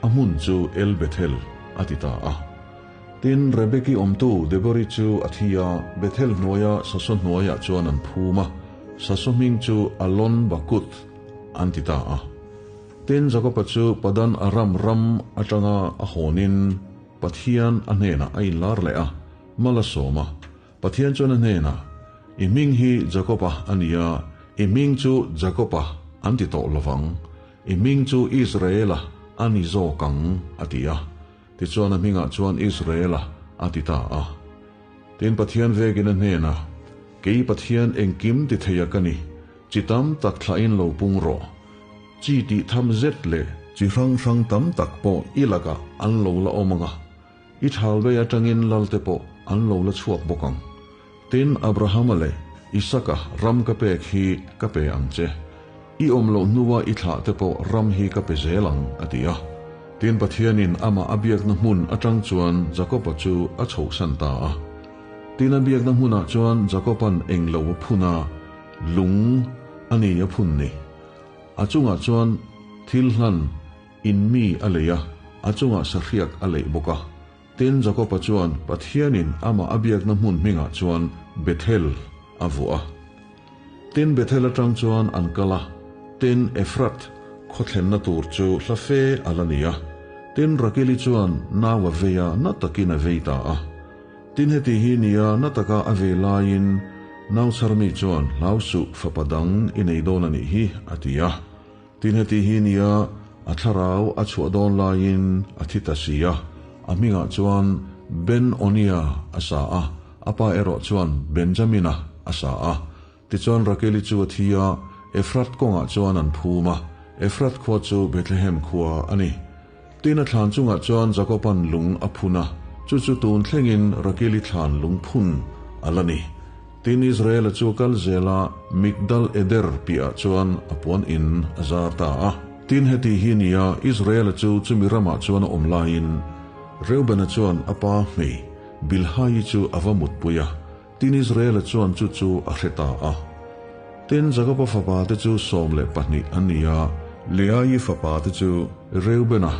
a hmun chu El Bethel a ti ta a. Tin, Rebeki awmtu Debori chu a thi a, Bethel hnuaia Sasaw hnuaiah chuan an phum a, Sasaw hming chu Alon Bakuth an ti ta a. Tin, Jakoba chu Padan Aram ram atanga a hawnin Pathian a hnenah a inlar leh a, mal a sawm a. Pathian chuan a hnenah, I hming hi Jakoba a ni a, i hming chu Jakoba an ti tawh lovang, i hming chu Israela a ni zawk ang, a ti a. Tichuan a hmingah chuan Israela a ti ta a. Tin Pathian vekin a hnenah, Kei Pathian engkim ti theia ka ni, chi tam tak thlahin lo pung rawh. Chi tih tham zet leh chi hrang hrang tam tak pawh i lakah an lo la awm ang a, i thalbei atangin lalte pawh an lo la chhuak bawk ang. Tin Abrahama leh Isaka ram ka pek hi ka pe ang che. I awm loh hnua i thlah te pawh ram hi ka pe zel ang, a ti a. Tin Pathianin amah a biakna hmun atang chuan Jakoba chu a chhohsan ta a. Tin a biakna hmunah chuan Jakoba'n eng lo a phun a, lung a ni a phun ni. A chungah chuan thil hlan in mi a lei a, a chungah sahriak a leih bawk a. Tin, Jakoba chuan Pathianin amah a biakna hmun hmingah chuan Bethel a vuah a. Tin, Bethel atang chuan an kal a, tin, Efrat khaw thlenna tur chu hla fe a la ni a. Tin, Rakili chuan nau a vei a, na takin a vei ta a. Tin, heti hi nia na taka a vei laiin nau chharmi chuan, Hlau suh, fapa dang i nei dawn a nih hi, a ti a. Tin heti hi nia a thlarau a chhuah dawn laiin a thi ta si a, a hmingah chuan Ben-Onia a sa a, a pa erawh chuan Benjamina a sa a. Tichuan Rakeli chu a thi a, Efrat kawngah chuan an phum a, Efrat khua chu Bethlehem khua a ni. Tin a thlan chungah chuan Jakoba'n lung a phun a, chu chu tun thlengin Rakeli thlan lung phun a la ni. Tin Israela chu a kal zel a, Migdal Eder piahah chuan a puan in a zar ta a. Tin heti hi nia Israela chu chumi ramah chuan a awm laiin Reubena chuan a pa hmei Bilhai chu a va mutpui a, tin Israela chuan chu chu a hre ta a. Tin Jakoba fapa te chu 12 an ni a, Leai fapa te chu Reubena,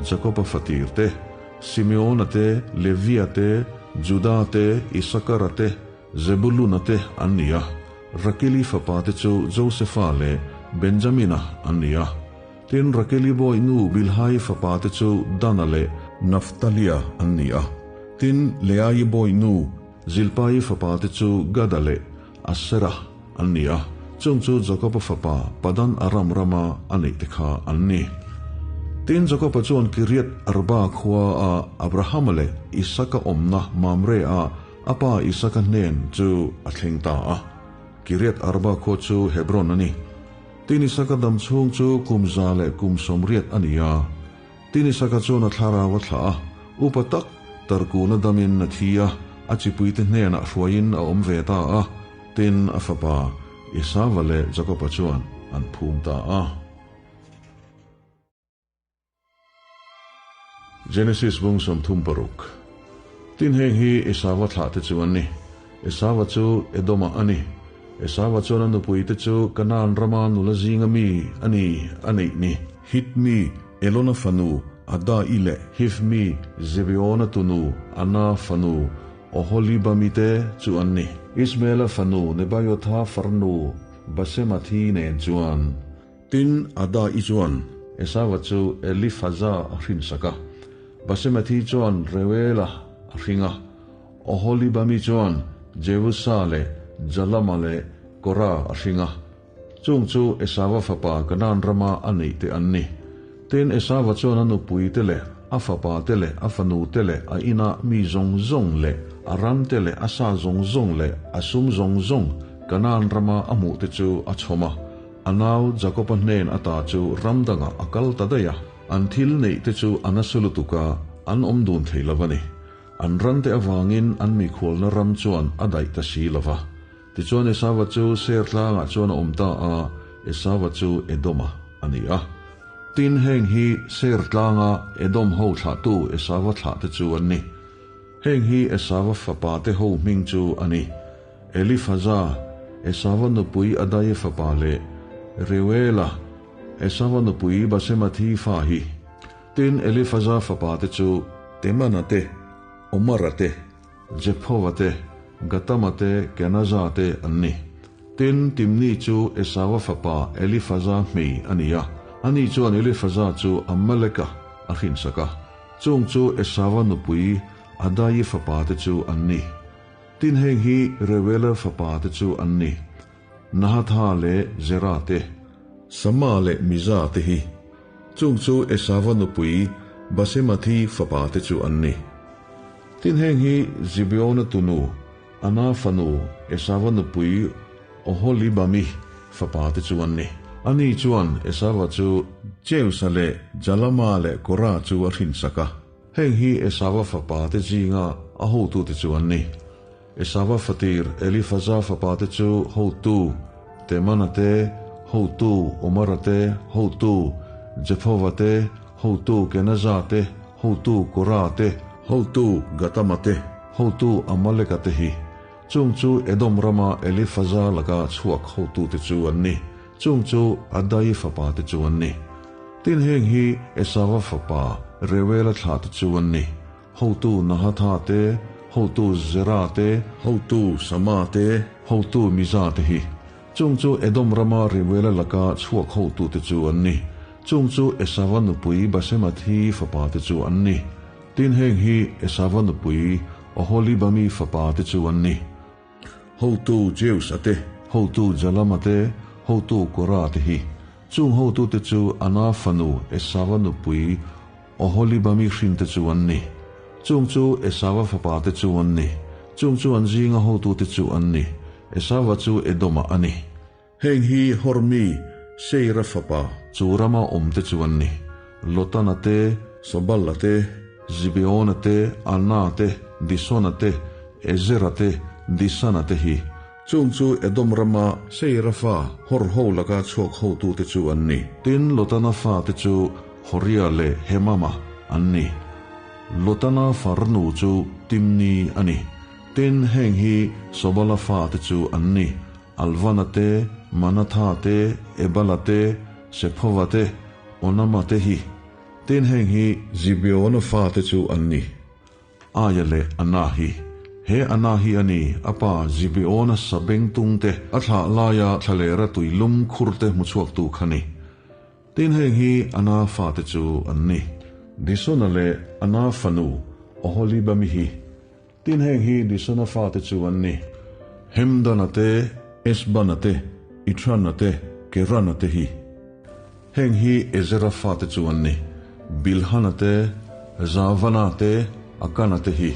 Jakoba fatir te, Simeona te, Levia te, Juda te, Isakara te, Zebuluna te an ni a. Rakeli fapa te chu Josefa leh Benjamina an ni a. Tin, Rakeli bawi nu Bilhai fapa te chu Dana leh Naftalia an ni a. Tin, Leai bawi nu Zilpai fapa te chu Gada leh Asera an ni a. Chung chu Jakoba fapa Padan Aram rama a neih te kha an ni. Tin, Jakoba chuan Kiriat Arba khua a Abrahama leh Isaka awmna Mamre a a pa Isaka hnen chu a thleng ta a. Kiriat Arba khua chu Hebron a ni. Tin, Isaka dam chhung chu kum 180 a ni a. Tin, Isaka chuan a thlarau a thlah a, upa tak tarkuna damin a thi a, a chipuite hnenah hruaiin a awm ve ta a. Tin, a fapa Esava leh Jakoba chuan an phum ta a. Genesis bung 36 Tin heng hi Esauva thlahte chu an ni. Esauva chu Edoma a ni. Esauva chuan a nupuite chu Kanaan rama nula zinga mi a ni a neih ni. Hit mi Elona fanu Ada-i leh Hiv mi Zebeona tunu Ana fanu Oholibami te chu an ni. Ismaela fanu Nebaiotha farnu Basemathi nen chuan. Tin, Ada-i chuan Esauva chu Elifaza a hrinsak a, Basemathi chuan Reuela a hring a, Oholibami chuan Jeusa leh Jalama leh Kora a hring a. Chung chu Esauva fapa Kanaan rama a neih te an ni. Tin, Esauva chuan a nupui te leh a fapa te leh a fanu te leh a ina mi zawng zawng leh a ram te leh a sa zawng zawng leh a sum zawng zawng Kanaan rama a hmuh te chu a chhawm a. A nau Jakoba hnen ata chu ram dangah a kal ta daih a, an thil neih te chu a nasa lutuk a, an awm dun thei lo a ni. An rante avangin an mikhualna ram chuan a daih ta si lo va. Tichuan Esauva chu Seir tlangah chuan a awm ta a, Esauva chu Edoma a ni a. Tin, heng hi Seir tlanga Edom ho thlahtu Esauva thlahte chu an ni. Heng hi Esauva fapate ho hming chu a ni. Elifaza, Esauva nupui Adai fapa leh Reuela, Esauva nupui Basemathi fa hi. Tin, Elifaza fapate chu Temana te, Omara te, Jephova te, Gatama te, Kenaza te an ni. Tin, Timni chu Esauva fapa Elifaza hmei a ni a, ani chuan Elifaza chu Amaleka a hrinsak a. Chung chu Esauva nupui Adai fapate chu an ni. Tin heng hi Reuela fapa te chu an ni, Nahatha leh Zera te, Sama leh Miza te hi. Chung chu Esava nupui Basemathi fapa te chu an ni. Tin heng hi Zibeona tunu, Ana fanu, Esava nupui Oholibami fapa te chu an ni. Ani chuan Esava chu Jeusa leh Jalama leh Kora chu a hrinsak a. Heng hi Esauva fapa te zinga a hotute chu an ni. Esauva fatir Elifaza fapa te chu hotu Temana te, hotu Omara te, hotu Jephova te, hotu Kenaza te, hotu Kora te, hotu Gatama te, hotu Amaleka te hi. Chung chu Edom rama Elifaza laka chhuak hotute chu an ni. Chung chu Adai fapa te chu an ni. Tin heng hi Esauva fapa Reuela thlah te chu an ni, Hotu Nahatha te, hotu Zera te, hotu Sama te, hotu Miza te hi. Chung chu Edom rama Reuela laka chhuak hotu te chu an ni. Chung chu Esauva nupui Basemathi fapa te chu an ni. Tin heng hi Esauva nupui Oholibami fapa te chu an ni. Hotu Jeus-a te, hotu Jalama te, hotu Kora te hi. Chung hotute chu Ana fanu Esauva nupui Oholibami hrinte chu an ni. Chung chu Esauva fapa te chu an ni. Chung chu an zinga hotute chu an ni. Esauva chu Edoma a ni. Heng hi Hormi, Seira fapa, chu rama awmte chu an ni, Lotana te, Sobala te, Zibeona te, Ana te, Disona te, Ezera te, Disana te hi. Chung chu Edom rama Seira fa Hor ho laka chhuak hotute chu an ni. Tin, Lotana fate chu Horia leh Hemama an ni. Lotana farnu chu Timni a ni. Tin, heng hi Sobala fate chu an ni, Alvana te, Manatha te, Ebala te, Sephova te, Onama te hi. Tin heng hi Zibeona fate chu an ni. Aia leh Ana hi. He Ana hi a ni, a pa Zibeona sabengtung te a thlah laia thlalera tuilum khur te hmuchhuaktu kha ni. Tin heng hi Ana fate chu an ni. Disona leh Ana fanu Oholibami hi. Tin heng hi Disona fate chu an ni. Hemdana te, Esbana te, Itrana te, Kerana te hi. Heng hi Ezera fate chu an ni. Bilhana te, Zavana te, Akana te hi.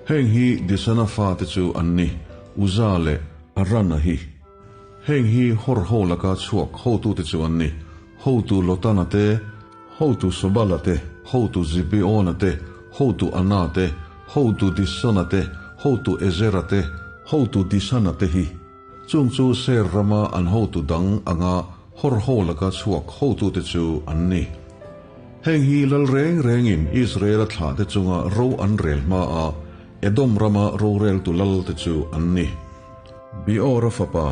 Heng hi Disana fate chu an ni, Uza leh Arana hi. Heng hi Hor ho laka chhuak hotute chu an ni, Hotu Lotana te, Hotu Sobala te, hotu Zibeona te, hotu Ana te, hotu Disona te, hotu Ezera te, hotu Disana te hi. Chung chu Seir rama an hotu dang anga Hor ho laka chhuak hotute chu an ni. Heng hi lal reng rengin Israela thlahte chunga ro an rel hmaa Edom rama roreltu lalte chu an ni. Beora fapa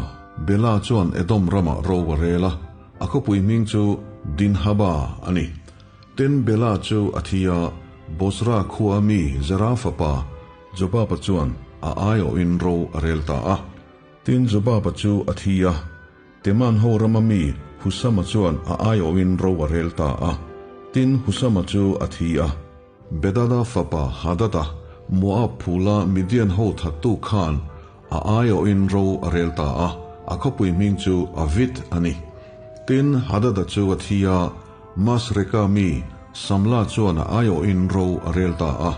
Bela chuan Edom ramah ro a rel a, a khawpui hming chu Dinhaba a ni. Tin, Bela chu a thi a, Bozra khua mi Zera fapa Jobaba chuan a aiawhin ro a rel ta a. Tin, Jobaba chu a thi a, Teman ho rama mi Husama chuan a aiawhin ro a rel ta a. Tin, Husama chu a thi a. Bedada fapa Hadada, Moab phula Midian ho thattu khan a aiawhin ro a rel ta a, a khawpui hming chu Avit a ni. Tin, Hadada chu a thi a, Masreka mi Samla chuan a aiawhin ro a rel ta a.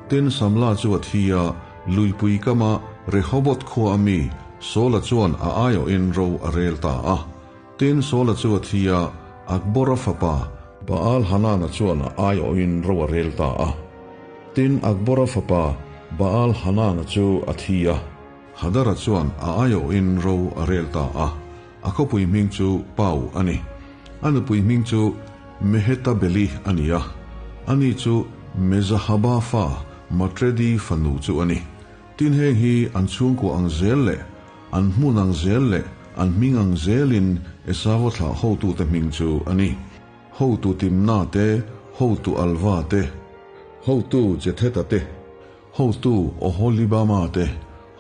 Tin, Samla chu a thi a, luipui kama Rehoboth khua a mi Saula chuan a aiawhin ro a rel ta a. Tin, Saula chu a thi a, Akbora fapa Baal-Hanana chuan a aiawhin ro a rel ta a. Tin, Akbora fapa Baal-Hanana chu a thi a. Hadara chuan a aiawhin ro a rel ta a, a khawpui hming chu Pau a ni. A nupui hming chu Mehetabeli a ni a, ani chu Mezahaba fa Matredi fanu chu a ni. Tin heng hi an chhungkua ang zel leh an hmun ang zel leh an hming ang zelin Esau thlah hotute hming chu a ni. Hotu Timna te, hotu Alva te, hotu Jetheta te, hotu Oholibama te,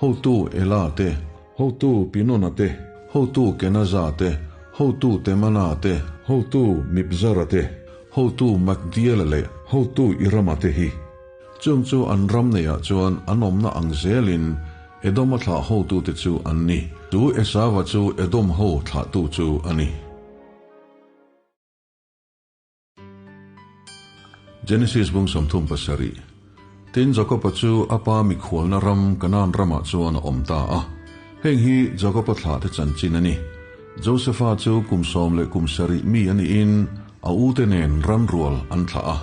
hotu Ela te, hotu Pinona te, hotu Kenaza te, hotu Temana te, hotu Mibzara te, hotu Magdiela leh hotu Irama te hi. Chung chu an ram neiah chuan an awmna ang zelin Edoma thlah hotute chu an ni. Chu Esava chu Edom ho thlahtu chu a ni. Genesis bung 37 Tin, Jakoba chu a pa mikhualna ram Kanaan ramah chuan a awm ta a. Heng hi Jakoba thlahte chanchin a ni. Josefa chu kum 17 mi a niin a ute nen ran rual an thlah a.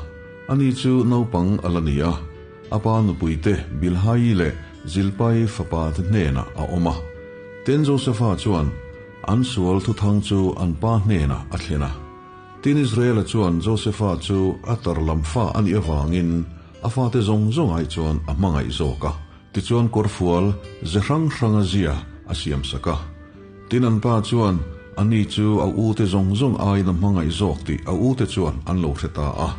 Ani chu naupang a la ni a, a pa nupuite Bilhai leh Zilpai fapate hnenah a awm a. Tin, Josefa chuan an sual thuthang chu an pa hnenah a thlen a. Tin, Israela chuan Josefa chu a tar lam fa a nih avangin a fate zawng zawng ai chuan a hmangaih zawk a. Tichuan kawrfual ze hrang hranga zia a siam sak a. Tin an pa chuan ani chu a ute zawng zawng aiin a hmangaih zawk tih a ute chuan an lo hre ta a.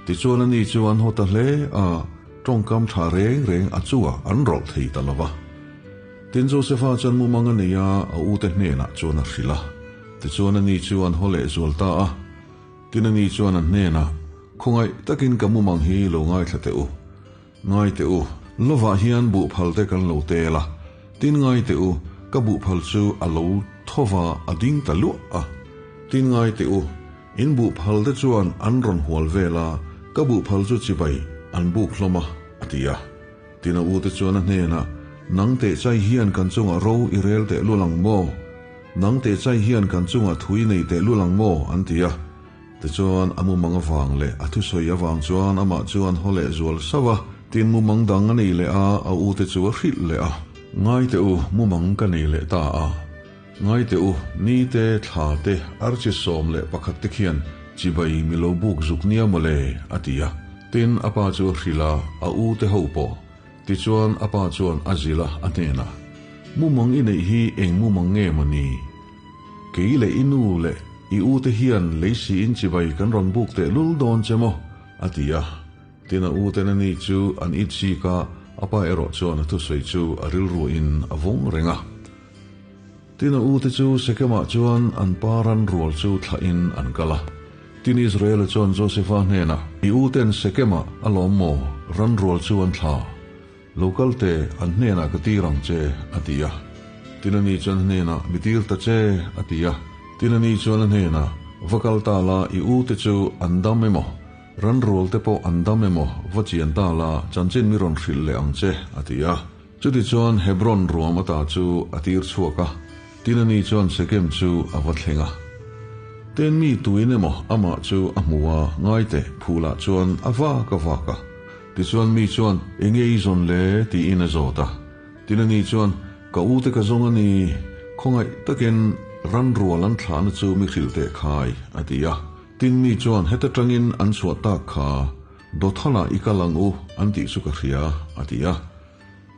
Tichuan ani chu an haw ta hle a, tawngkam tha reng reng a chungah an rawlh thei ta lo va. Tin Josefa chuan mumang a nei a, a ute hnenah chuan a hrilh a. Tichuan ani chu an haw lehzual ta a. Tin ani chuan a hnenah, Khawngaih takin ka mumang hi lo ngaithla teh u. Ngai teh u, lovah hian buhphal te kan lo tel a, tin ngai teh u, ka buhphal chu a lo thova a ding ta luah a. Tin ngai teh u, in buhphal te chuan an rawn hual vel a, ka buhphal chu chibai an buk hlawm a, a ti a. Tin a u te chuan a hnenah, Nang teh chai hian kan chungah ro i rel teh lul ang maw? Nang teh chai hian kan chungah thu i nei teh lul ang maw? an ti a. Tichuan, a mumang avang leh a thusawi avang chuan amah chu an haw leh zual sauh a, tin mumang dang a nei leh a, a ute chu a hrilh leh a. Ngai teh u, mumang ka nei leh ta a. Ngai teh u, ni te, thla te, archi 11 te khian chibai mi lo buk zuk nia maw le, a ti a. Tin, a pa chu a hrilh a, a ute ho pawh. Tichuan, a pa chuan a zilh a, a hnenah, Mumang i neih hi eng mumang nge maw ni? Kei leh i nu leh i u te hian lei siin chibai kan rawn buk teh lul dawn che maw? a ti a. Tin a u ten ani chu an it chik a, a pa erawh chuan a thusawi chu a rilruin a vawng reng a. Tin a u te chu Sekemah chuan an pa ran rual chu thlahin an kal a. Tin Israela chuan Josefa hnenah, I u ten Sekemah a lawm maw? Ran rual chu an thla. Lo kal teh, an hnenah ka tir ang che, a ti a. Tin ani chuan a hnenah, Mi tir ta che, a ti a. Tin ani chuan a hnenah, Va kal ta la, i u te chu an dam emaw, ran rual te pawh an dam emaw, va chian ta la, chanchin mi rawn hrilh leh ang che, a ti a. Chutichuan Hebron ruam ata chu a tir chhuak a, tin ani chuan Sekem chu a va thleng a. Tin mi tuin emaw amah chu a hmu a, ngai teh, phulah chuan a vak a vak a. Tichuan mi chuan, Enge i zawn le? tiin a zawt a. Tin ani chuan, Ka ute ka zawng a ni, khawngaih takin ran rual an thlahna chu mi hrilh teh khai, a ti a. Tin mi chuan heta tangin an chhuah tak kha, Dothanah i kal ang u, an tih chu ka hria, a ti a.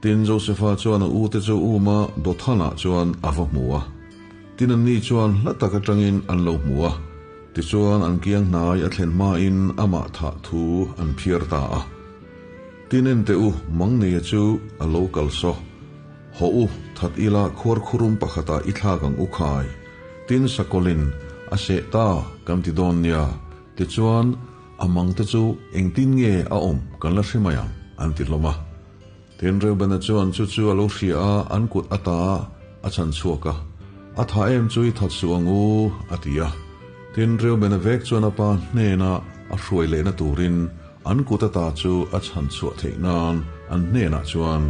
Tin, Josefa chuan a ute chu uma Dothanah chuan a va hmu a. Tin, anni chuan hla tak atangin an lo hmu a. Tichuan, an kiang hnai a thlen hmain amah thah thu an phiar ta a. Tin, en teh u, Mangneia chu a lo kal saw. Hawh u, that ila khuarkhurum pakhatah i thlak ang u khai. Tin, Sakawlin a seh ta kan ti dawn nia. Tichuan, a mangte chu engtin nge a awm kan la hre mai ang, an ti hlawm a. Tin, Reubena chuan chu chu a lo hria a, an kut ata a chhan chhuak a. A tha em chu i that suh ang u, a ti a. Tin, Reubena vek chuan a pa hnena a hruai lehna turin an kut ata chu a chhan chhuah theih nan an hnenah chuan,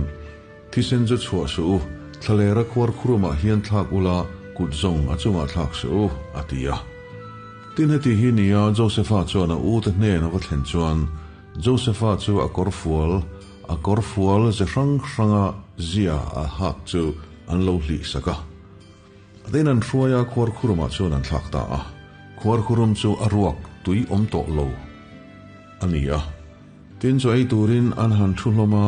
Thisen chu chhuah suh u, thlalera khuar khurumah hian thlak ula, kut zawng a chungah thlak suh u, a ti a. Tin, heti hi nia Josefa chuan a ute hnen a va thlen chuan, Josefa chu a kawrfual, a kawrfual ze hrang hranga zia a hak chu an lo hlih sak a. Tin an hruai a, khuarkhurumah chuan an thlak ta a. Khuarkhurum chu a ruak tui awm tawh lo a ni a. Tin chaw ei turin an han thu hlawm a,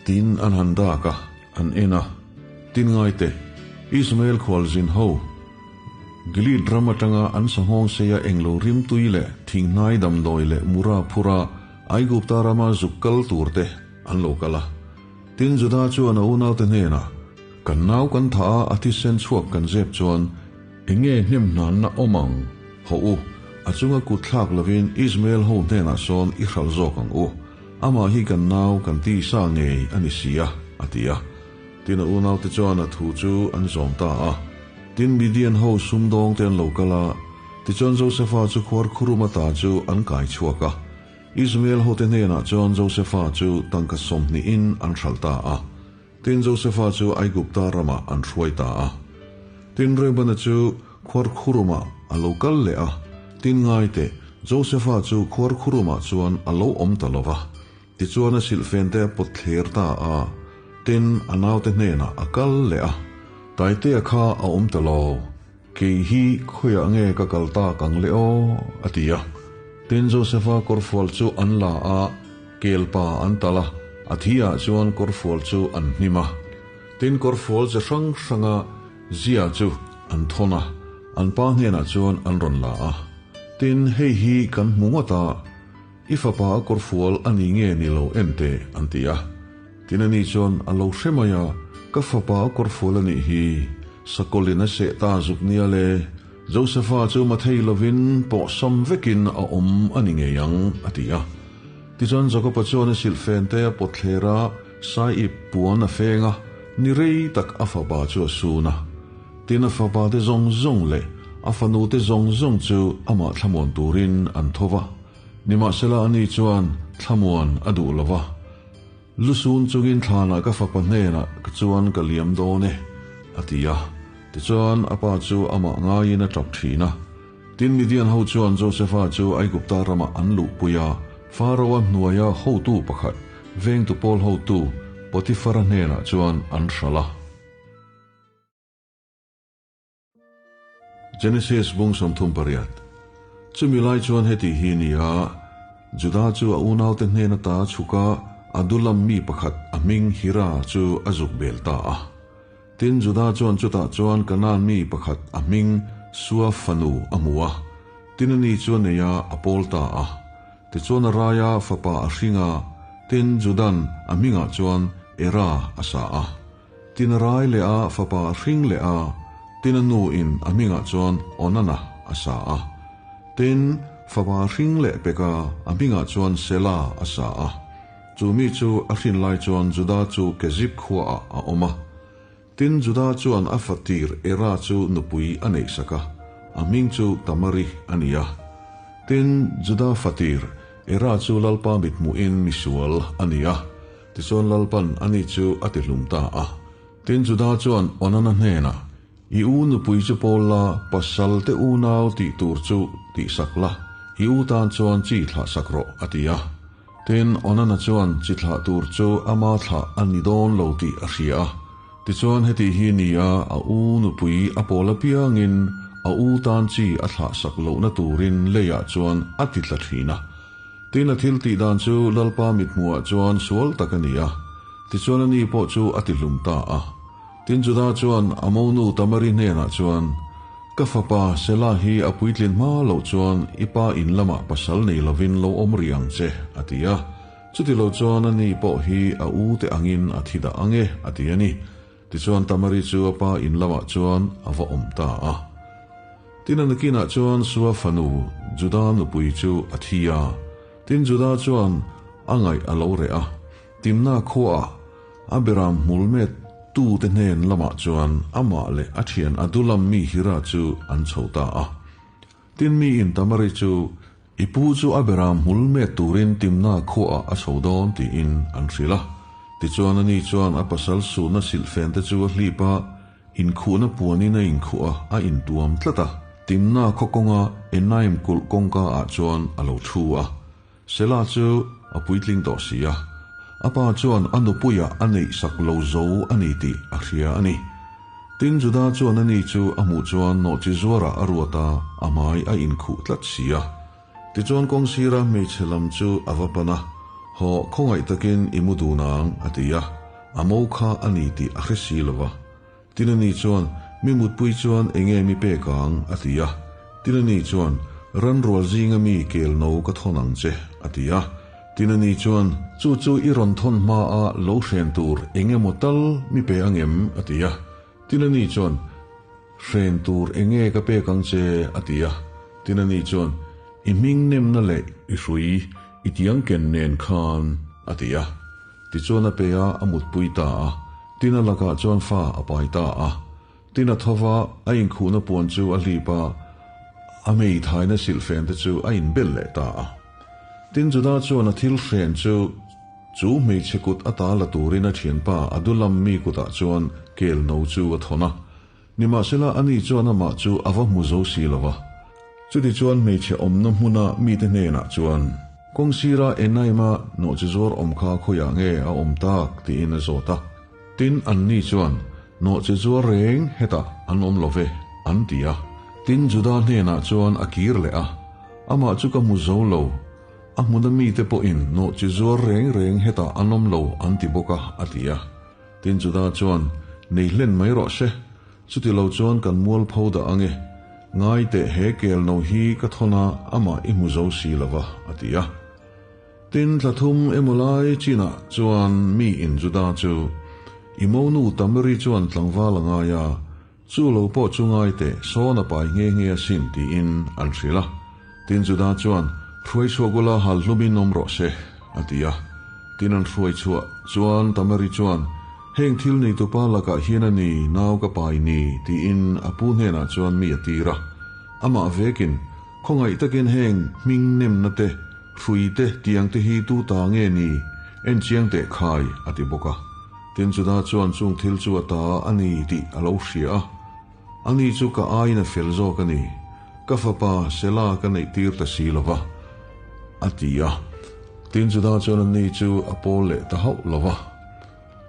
tin an han dak a, an en a. Tin ngaite, Ismael khualzin ho, Gilead ram atanga an sanghawng seia englo rimtui leh thinghnai damdawi leh mura phura Aigupta rama zuk kal turte an lo kal a. Tin, Juda chuan a unaute hnenah, Kan nau kan thah a, a thisen chhuak kan zep chuan eng nge hnem hnanna awm ang? Hawh u, a chunga kut thlak lovin Ismael ho hnenah sawn i hralh zawk ang u. Amah hi kan nau kan tisa ngei a ni si a, a ti a. Tin, a unaute chuan a thu chu an zawm ta a. Tin, Midian ho sumdawngte an lo kal a, tichuan Josefa chu khuar khurum ata chu an kai chhuak a. Ismael hote hnenah chuan Josefa chu tangka sawmhnihin an hralh ta a. Tin, Josefa chu Aigupta ramah an hruai ta a. Tin, Reubena chu khuar khurumah a lo kal leh a. Tin, ngaite, Josefa chu khuar khurumah chuan a lo awm ta lo va. Tichuan a silhfente a pawt thler ta a, tin a naute hnenah a kal leh a, Taitea kha a awm ta lo, kei hi khawiah nge ka kal tak ang le aw? a ti a. Tin Josefa kawrfual chu an la a, kelpa an talh a, a thi ah chuan kawrfual chu an hnim a. Tin kawrfual ze hrang hranga zia chu an thawn a, an pa hnenah chuan an rawn la a. Tin hei hi kan hmu ngawt a. I fapa a kawrfual a ni nge ni lo en teh, an ti a. Tin ani chuan a lo hre mai a, Ka fapa a kawrfual a nih hi, sakawlin a seh ta zuk nia le, Josefa chu mathei lovin pawhsam vekin a awm a ni ngei ang, a ti a. Tichuan Jakoba chuan a silhfen te a pawt thler a, saiip puan a feng a, ni rei tak a fapa chu a sun a. Tin a fapa te zawng zawng leh a fanu te zawng zawng chu amah thlamuan turin an tho va. Nimahsela ani chuan thlamuan a duh lo va, Lusun chungin thlanah ka fapa hnenah ka chuan ka liam dawn e, a ti a. Tichuan a pa chu amah ngaiin a tap thin a. Tin Midian ho chuan Josefa chu Aigupta ramah an luhpui a, Pharaoh-a hnuaia hotu pakhat, vengtu pawl hotu Potifara hnenah chuan an hralh a. Genesis bung 38. Chumi lai chuan heti hi a ni a, Juda chu a unaute hnen ata a chhuk a, Adulam mi pakhat a hming Hira chu a zuk bel ta a. Tin, Juda chuan chutah chuan Kanaan mi pakhat a hming Sua fanu a hmu a, tin ani chu a nei a, a pawl ta a. Tichuan a raia fapa a hring a, tin Judan a hmingah chuan Era a sa a. Tin a rai leh a, fapa a hring leh a, tin a nu in a hmingah chuan Onana a sa a. Tin, fapa a hring leh pek a, a hmingah chuan Sela a sa a. Chu mi chu a hrin lai chuan Juda chu Kezib khuaah a awm a. Tin, Juda chuan a fatir Era chu nupui a neihsak a, a hming chu Tamari a ni a. Tin, Juda fatir Era chu Lalpa mithmuhin misual a ni a. Tichuan Lalpan ani chu a ti hlum ta a. Tin Juda chuan Onana hnenah, I u nupui chu pawl la, pasal te unau tih tur chu tihsak la, i u tan chuan chi thlah sak rawh, a ti a. Tin Onana chuan chi thlah tur chu ama thlah a ni dawn lo tih a hria a. Tichuan heti hi ni a, a u nupui a pawl apiangin a u tan chi a thlahsak lohna turin leiah chuan a ti tla thin a. Tin a thil tih dan chu Lalpa mithmuhah chuan sual tak a ni a, tichuan ani pawh chu a ti hlum ta a. Tin Juda chuan a monu Tamari hnenah chuan, Ka fapa Sela hi a puitlin hma loh chuan i pa in lamah pasal nei lovin lo awm rih ang che, a ti a. Chuti lo chuan ani pawh hi a u te angin a thi dah ang e, a ti a ni. Tichuan Tamari chu a pa in lamah chuan a va awm ta a. Tin a nakinah chuan Sua fanu Juda nupui chu a thi a. Tin Juda chuan a ngaih a lo reh a. Timna khuaah a beram hmul met tute hnen lamah chuan amah leh a thian Adulam mi Hira chu an chho ta a. Tin mi in Tamari chu I pu chu a beram hmul met turin Timna khuaah a chho dawn tiin an hrilh a. Tichuan ani chuan a pasal suhna silhfen te chu a hlip a, inkhuhna puanin a inkhuh a, a intuam tlat a. Timna khaw kawnga Enaim kulh kawngka ah chuan a lo thu a. Sela chu a puitling tawh si a, a pa chuan a nupuiah a neih sak lo zo a ni tih a hria a ni. Tin, Juda chuan ani chu a hmuh chuan nawhchi zuarah a ruat a, a hmai a inkhuh tlat si a. Tichuan kawngsira hmeichhe lam chu a va pan a, Haw, khawngaih takin i mu dun ang, a ti a, a mo kha a ni tih a hre si lo va. Tin ani chuan, Mi mutpui chuan enge mi pek ang? a ti a. Tin ani chuan, Ranrual zinga mi kel no ka thawn ang che, a ti a. Tin ani chuan, Chu chu i rawn thawn hmaa lo hren tur eng emaw tal mi pe ang em? a ti a. Tin ani chuan, Hren tur enge ka pek ang che? a ti a. Tin ani chuan, I hming nemna leh i hrui i tiang ken nen khan, a ti a. Tichuan a pe a, a mutpui ta a. Tin a lakah chuan fa a pai ta a. Tin a tho va, a inkhuhna puan chu a hlip a, a hmeithaina silhfen te chu a inbel leh ta a. Tin Juda chuan a thil hren chu chu hmeichhe kut ata la turin a thianpa Adulam mi kutah chuan kel no chu a thawn a. Nimahsela ani chuan amah chu a va hmu zo si lo va. Chutichuan hmeichhe awmna hmuna mite hnenah chuan, Kawng sira Enaima nawhchi zuar awm kha khawiah nge a awm tak? tiin a zawt a. Tin, anni chuan, Nawhchi zuar reng hetah an awm lo ve, an ti a. Tin, Juda hnenah chuan a kir leh a, Amah chu ka hmu zo lo, a hmuna mite pawhin nawhchi zuar reng reng hetah an awm lo an ti bawk a, a ti a. Tin Juda chuan, Nei hlen mai rawh se, chuti lo chuan kan mual pho dah ang e. Ngai teh he kel no hi ka thawn a, amah i hmu zo si lo va, a ti a. Tin thla thum emaw lai chinah chuan mi in Juda chu, I monu Tamari chuan tlangval a ngai a, chu lo pawh chu ngai teh sawn a pai nghe nghe asin tiin an hrilh a. Tin Juda chuan, Hruai chhuak ula hal hlumin awm rawh se, a ti a. Tin an hruai chhuah chuan Tamari chuan, Heng thil neitupa lakah hian a ni, nau ka pai ni, tiin a pu hnenah chuan mi a tir a. Amah vekin, Khawngaih takin heng hming nemna te, hrui te, tiang te hi tu ta nge ni, en chiang teh khai, a ti bawk a. Tin Juda chuan chung thil chu a ta a ni tih a lo hria a. Ani chu ka aiin a fel zawk a ni, ka fapa Sela ka neih tir ta si lo va, a ti a. Tin Juda chuan ani chu a pawl leh ta hauh lo va.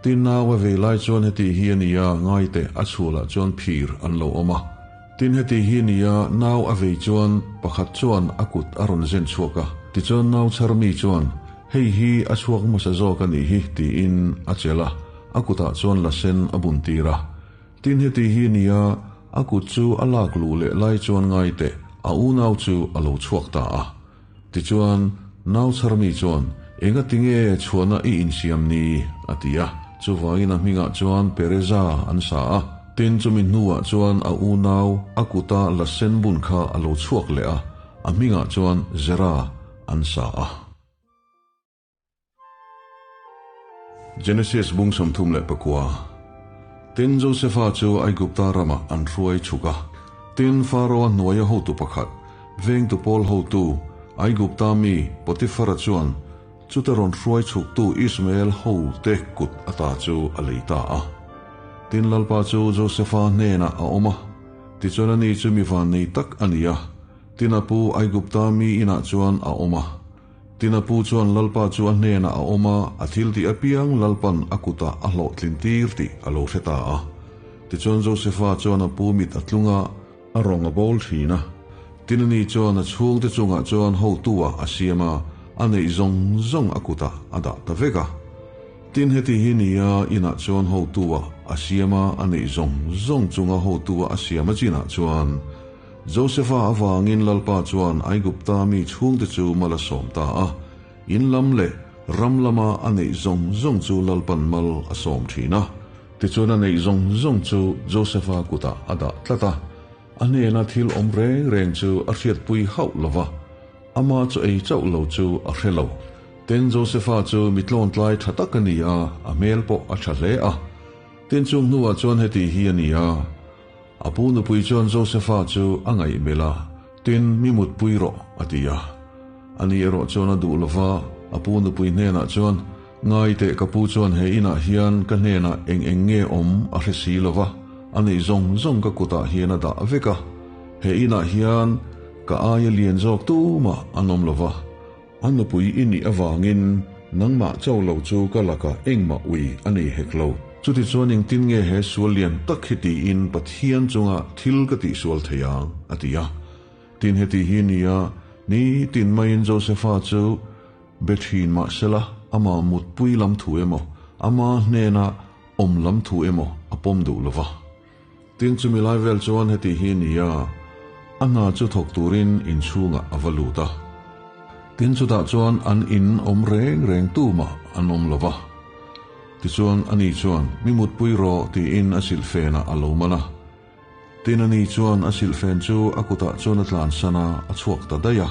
Tin nau a vei lai chuan heti hi a ni a, ngaite a chhualah chuan phir an lo awm a. Tin heti hi a ni a, nau a vei chuan pakhat chuan a kut a rawn zen chhuak a. Tichuan nau chhar mi chuan, Hei hi a chhuak hmasa zawk a nih hi, tiin a chelh a, a kutah chuan la sen a bun tir a. Tin heti hi a ni a, a kut chu a lak luh leh lai chuan ngaite a unau chu a lo chhuak ta a. Tichuan, nau chhar mi chuan, Enga tinge chhuahna i insiam ni? a ti a. Chuvangin a hmingah chuan Pereza an sa a. Tin, chumi hnuah chuan a unau a kuta la sen bun kha a lo chhuak leh a, a hmingah chuan Zera an sa a. Genesis bung 34 Tin, Josefa chu Aigupta ramah an hruai chhuk a. Tin, Faraoa hnuaia hotu pakhat, vengtu pawl hotu, Aigupta mi Potifara chuan chuta rawn hruai chhuktu Ismael hote kut ata chu a lei ta a. Tin, Lalpa chu Josefa hnenah a awm a, tichuan ani chu mi vannei tak a ni a. Tin, a pu Aigupta mi inah chuan a awm a. Tin a pu chuan Lalpa chu a hnenah a awm a, a thiltih apiang Lalpan a kutah a hlawhtlin tir tih a lo hre ta a. Tichuan Josefa chuan a pu mit a tlung a, a rawng a bawl thin a. Tin ani chuan a chhungte chungah chuan hotu-ah a siam a, a neih zawng zawng a kutah a dah ta vek a. Tin heti hi nia inah chuan hotu-ah a siam a, a neih zawng zawng chunga hotu-ah a siam a chinah chuan Josefa avangin Lalpa chuan Aigupta mi chhungte chu mal a sawm ta a, in lam leh ram lama a neih zawng zawng chu Lalpan mal a sawm thin a. Tichuan a neih zawng zawng chu Josefa kutah a dah tlat a, a hnena thil awm reng reng chu a hriatpui hauh lo va, ama chu ei chauh lo chu a hre lo. Tin, Josefa chu mi tlawntlai tha tak a ni a, a hmel pawh a tha hle a. Tin, chung hnuah chuan heti hi a ni a. A pu nupui chuan Josefa chu a ngaihmelh a, Tin, mi mutpui rawh, a ti a. Ani erawh chuan a duh lo va, a pu nupui hnenah chuan, Ngai teh ka pu chuan he inah hian ka hnenah eng eng nge awm a hre si lo va, a neih zawng zawng ka kutah hian a dah vek a. He inah hian ka aia lian zawk tumah an awm lo va. A nupui i nih avangin nangmah cho lo chu ka lakah engmah ui a nei hek lo. Chutichuan engtin nge he sual lian tak hi tiin Pathian chunga thil ka tihsual thei ang? a ti a. Tin heti hi nia, nitin maiin Josefa chu be thin mah sela, ama mutpui lam thu emaw, ama hnena awm lam thu emaw a pawm duh lo va. Tin chumi lai vel chuan heti hi nia, a hna chu thawk turin inchhungah a va lut a. Tin chutah chuan an in awm reng reng tumah an awm lo va. Tichuan ani chuan, Mi mutpui rawh tiin a silhfenah a lo man a. Tin ani chuan a silhfen chu a kutah chuan a tlansan a, a chhuak ta daih a.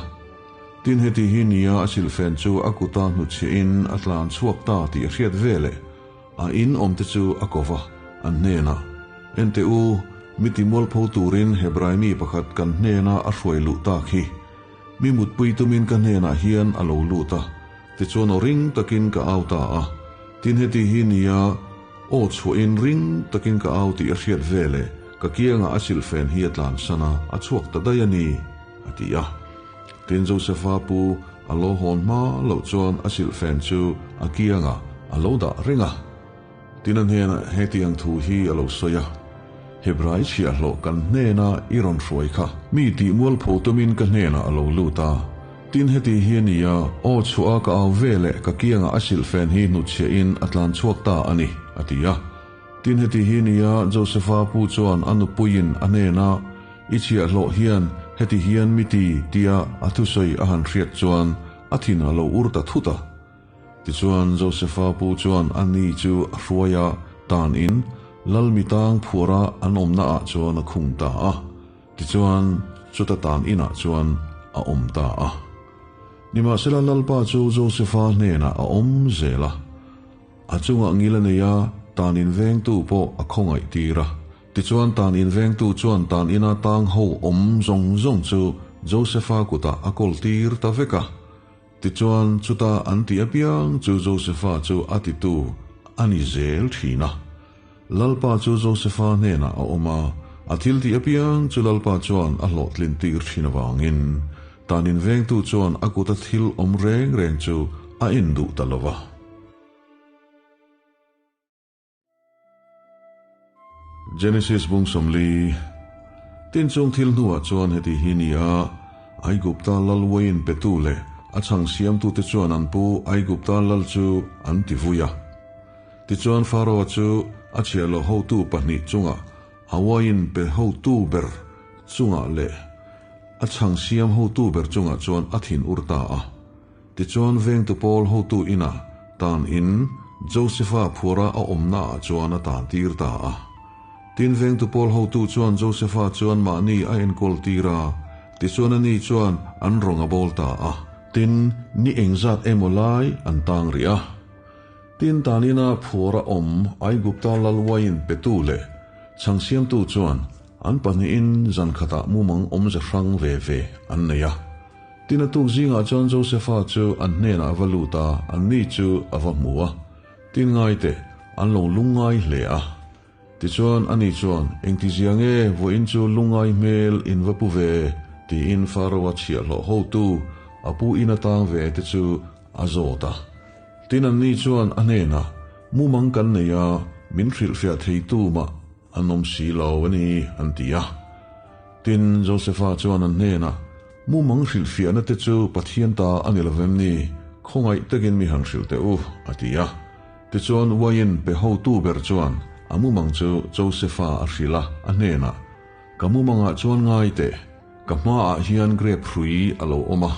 Tin heti hi nia a silhfen chu a kuta hnutchhiahin a tlan chhuak ta tih a hriat veleh A in awmte chu a ko va, an hnenah, Ente u, mi timualpho turin Hebrai mi pakhat kan hnena a hruai luh tak hi. Mi mutpui tumin ka hnenah hian a lo lut a, tichuan aw ring takin ka au ta a. Tin heti hi nia, aw chhuahin ring takin ka au tih a hriat veleh ka kiangah a silhfen hi a tlansan a, a chhuak ta daih a ni, a ti a. Tin Josefa pu a lo hawn hma loh chuan a silhfen chu a kiangah a lo dah reng a. Tin a hnenah hetiang thu hi a lo sawi a, Hebrai chhiahhlawh kan hnena i rawn hruai kha mi tih mualpho tumin ka hnenah a lo lut a. Tin heti hi a ni a, aw chhuah a ka au ve leh ka kiangah a silhfen hi hnutchhiahin a tlan chhuak ta a ni, a ti a. Tin heti hi a ni a, Josefa pu chuan a nupuiin a hnena I chhiahhlawh hian heti hian mi ti tia a thusawi a han hriat chuan a thin a lo ur ta thut a. Tichuan Josefa pu chuan a ni chu a hruai a, tan in lal mi tang phuara an awmna ah chuan a khung ta a. Tichuan chuta tan inah chuan a awm ta a. Nimahsela Lalpa chu Josefa hnenah a awm zel a. A chungah ngil a nei a, tan in vengtu pawh a khawngaih tir a. Tichuan tan invengtu chuan tan ina tang ho awm zawng zawng chu Josefa kutah a kawl tir ta vek a. Tichuan chuta an tih apiang chu Josefa chu a titu a ni zel thin a. Lalpa chu Josefa hnenah a awm a, a thil tih apiang chu Lalpa chuan a hlawhtlin tir thin avangin tan invengtu chuan a kuta thil awm reng reng chu a en duh ta lo va. Genesis bung 40 Tin chung thil hnuah chuan heti hi ni a, Aigupta lal uaiin petu leh a chhang siamtute chuan an pu Aigupta lal chu an ti vui a. Tichuan Pharaoh chu a chhiahloh hotu pahnih chungah a uaiin pe hotu ber chungah leh a chhang siam hotu ber chungah chuan a thin ur ta a. Tichuan vengtu pawl hotu inah tan in Josefa phuara a awmna ah chuan a tan tir ta a. Tin vengtu pawl hotu chuan Josefa chuan mahni a enkawl tir a, tichuan ani chuan an rawng a bawl ta a. Tin, ni engzat emaw lai an tang rih a. Tin tan ina phuara awm Aigupta lal uaiin petu leh chhangsiamtu chuan an pahnihin zan khatah mumang awmze hrang ve ve an nei a. Tin a tuk zingah chuan Josefa chu an hnenah a va lut a, anni chu a va hmu a. Tin ngai teh, an lo lungngai hle a. Tichuan ani chuan, Engtizia nge vawiin chu lungngai hmel in va pu ve? tiin Faraoa chhiahhlawh hotu. a pu ina tang ve te chu a zawt a. Tin, anni chuan a hnenah, Mumang kan nei a, min hrilhfiah thei tumah an awm si lo a ni, an ti a. Tin, Josefa chuan an hnenah, Mumang hrilhfiahna te chu Pathian ta a ni lovem ni? Khawngaih takin mi han hrilh teh u, a ti a. Tichuan uaiin pe hotu ber chuan a mumang chu Josefa a hrilh a, a hnenah, Ka mumangah chuan ngai teh, ka hmaah hian grep hrui a lo awm a,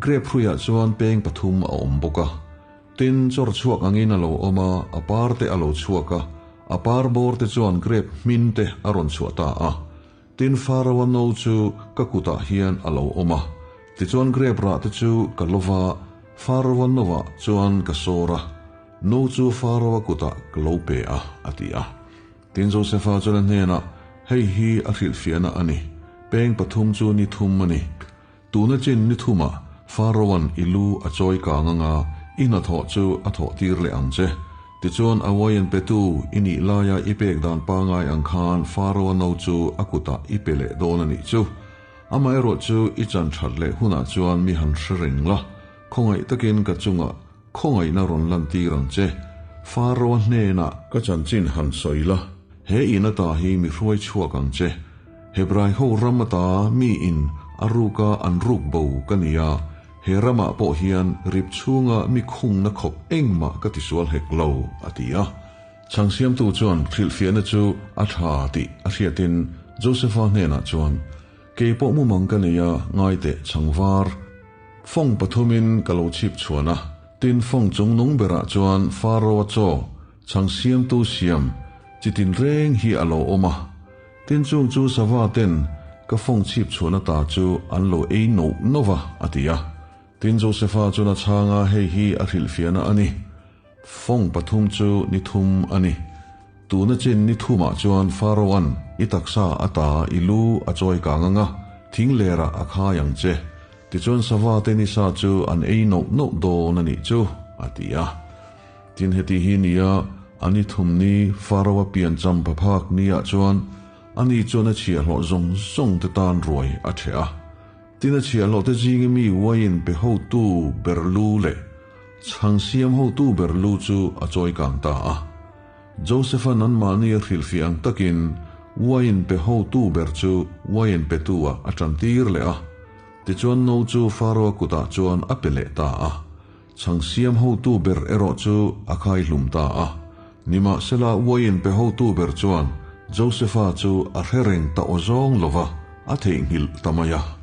grep hruiah chuan peng pathum a awm bawk a. Tin, chawr chhuak angin a lo awm a, a par te a lo chhuak a, a par bawr te chuan grep hmin te a rawn chhuah ta a. Tin, Faraoa no chu ka kutah hian a lo awm a, tichuan grep rah te chu ka lo va, Faraoa noah chuan ka sawr a, no chu Faraoa kutah ka lo pe a, a ti a. Tin, Josefa chuan a hnenah, Hei hi a hrilhfiahna a ni, peng pathum chu ni thum a ni. Tuna chin ni thumah Faraoan i lu a chawi kang anga i hnathawh chu a thawh tir leh ang che. Tichuan a uaiin petu i nih laia i pek dan pangai ang khan Faraoa no chu a kutah i pe leh dawn a nih chu. Amaherawh chu i chan that leh hunah chuan mi han hre reng la, khawngaih takin ka chungah Khawngaihna rawn lantir ang che. Faraoa hnenah ka chanchin han sawi la, he in ata hi mi hruai chhuak ang che. Hebrai ho ram ata mi in a ruka an ruk bo ka ni a, he ramah pawh hian rip chhunga mi khungna khawp engmah ka tisual hek lo, a ti a. Chhang siamtu chuan hrilhfiahna chu a tha tih a hriatin Josefa hnenah chuan, Kei pawh mumang ka nei a, ngai teh chhang var. Fawng pathumin ka lo chhip chhuan a, tin fawng chung nung berah chuan Faro-a chaw, chhang siamtu siam, chi tin reng hi a lo awm a. Tin chung chu sava ten ka fawng chhip chhuan ata chu an lo ei noh noh va, a ti a. Tin Josefa chuan a chhang a, hei hi a hrilhfiahna a ni. Fawng pathum chu ni thum a ni. Tuna chin ni thumah chuan Faraoan i taksa ata i lu a chawi kang ang a, thing lerah a khai ang che. Tichuan sava te nisa chu an ei noh noh dawn a nih chu, a ti a. Tin heti hi nia, a ni thum ni Faraoa pian cham phaphak niah chuan ani chuan a chhiahhlawh zawng zawng te tan ruai a ṭheh a. Tin a chhiahhlawh te zinga mi uaiin pe hotu ber lu leh Chhang siam hotu ber lu chu a chawi kang ta a. Joseph-a'n anmahni a hrilhfiah ang takin uaiin pe hotu ber chu uaiin petu-ah a tan tir leh a. Tichuan no chu Faraoa kutah chuan a pe leh ta a. Chhang siam hotu ber erawh chu a khai hlum ta a. Nimahsela uaiin pe hotu ber chuan Joseph-a chu a hre reng ta awzawng lova, a theihnghilh ta mai a.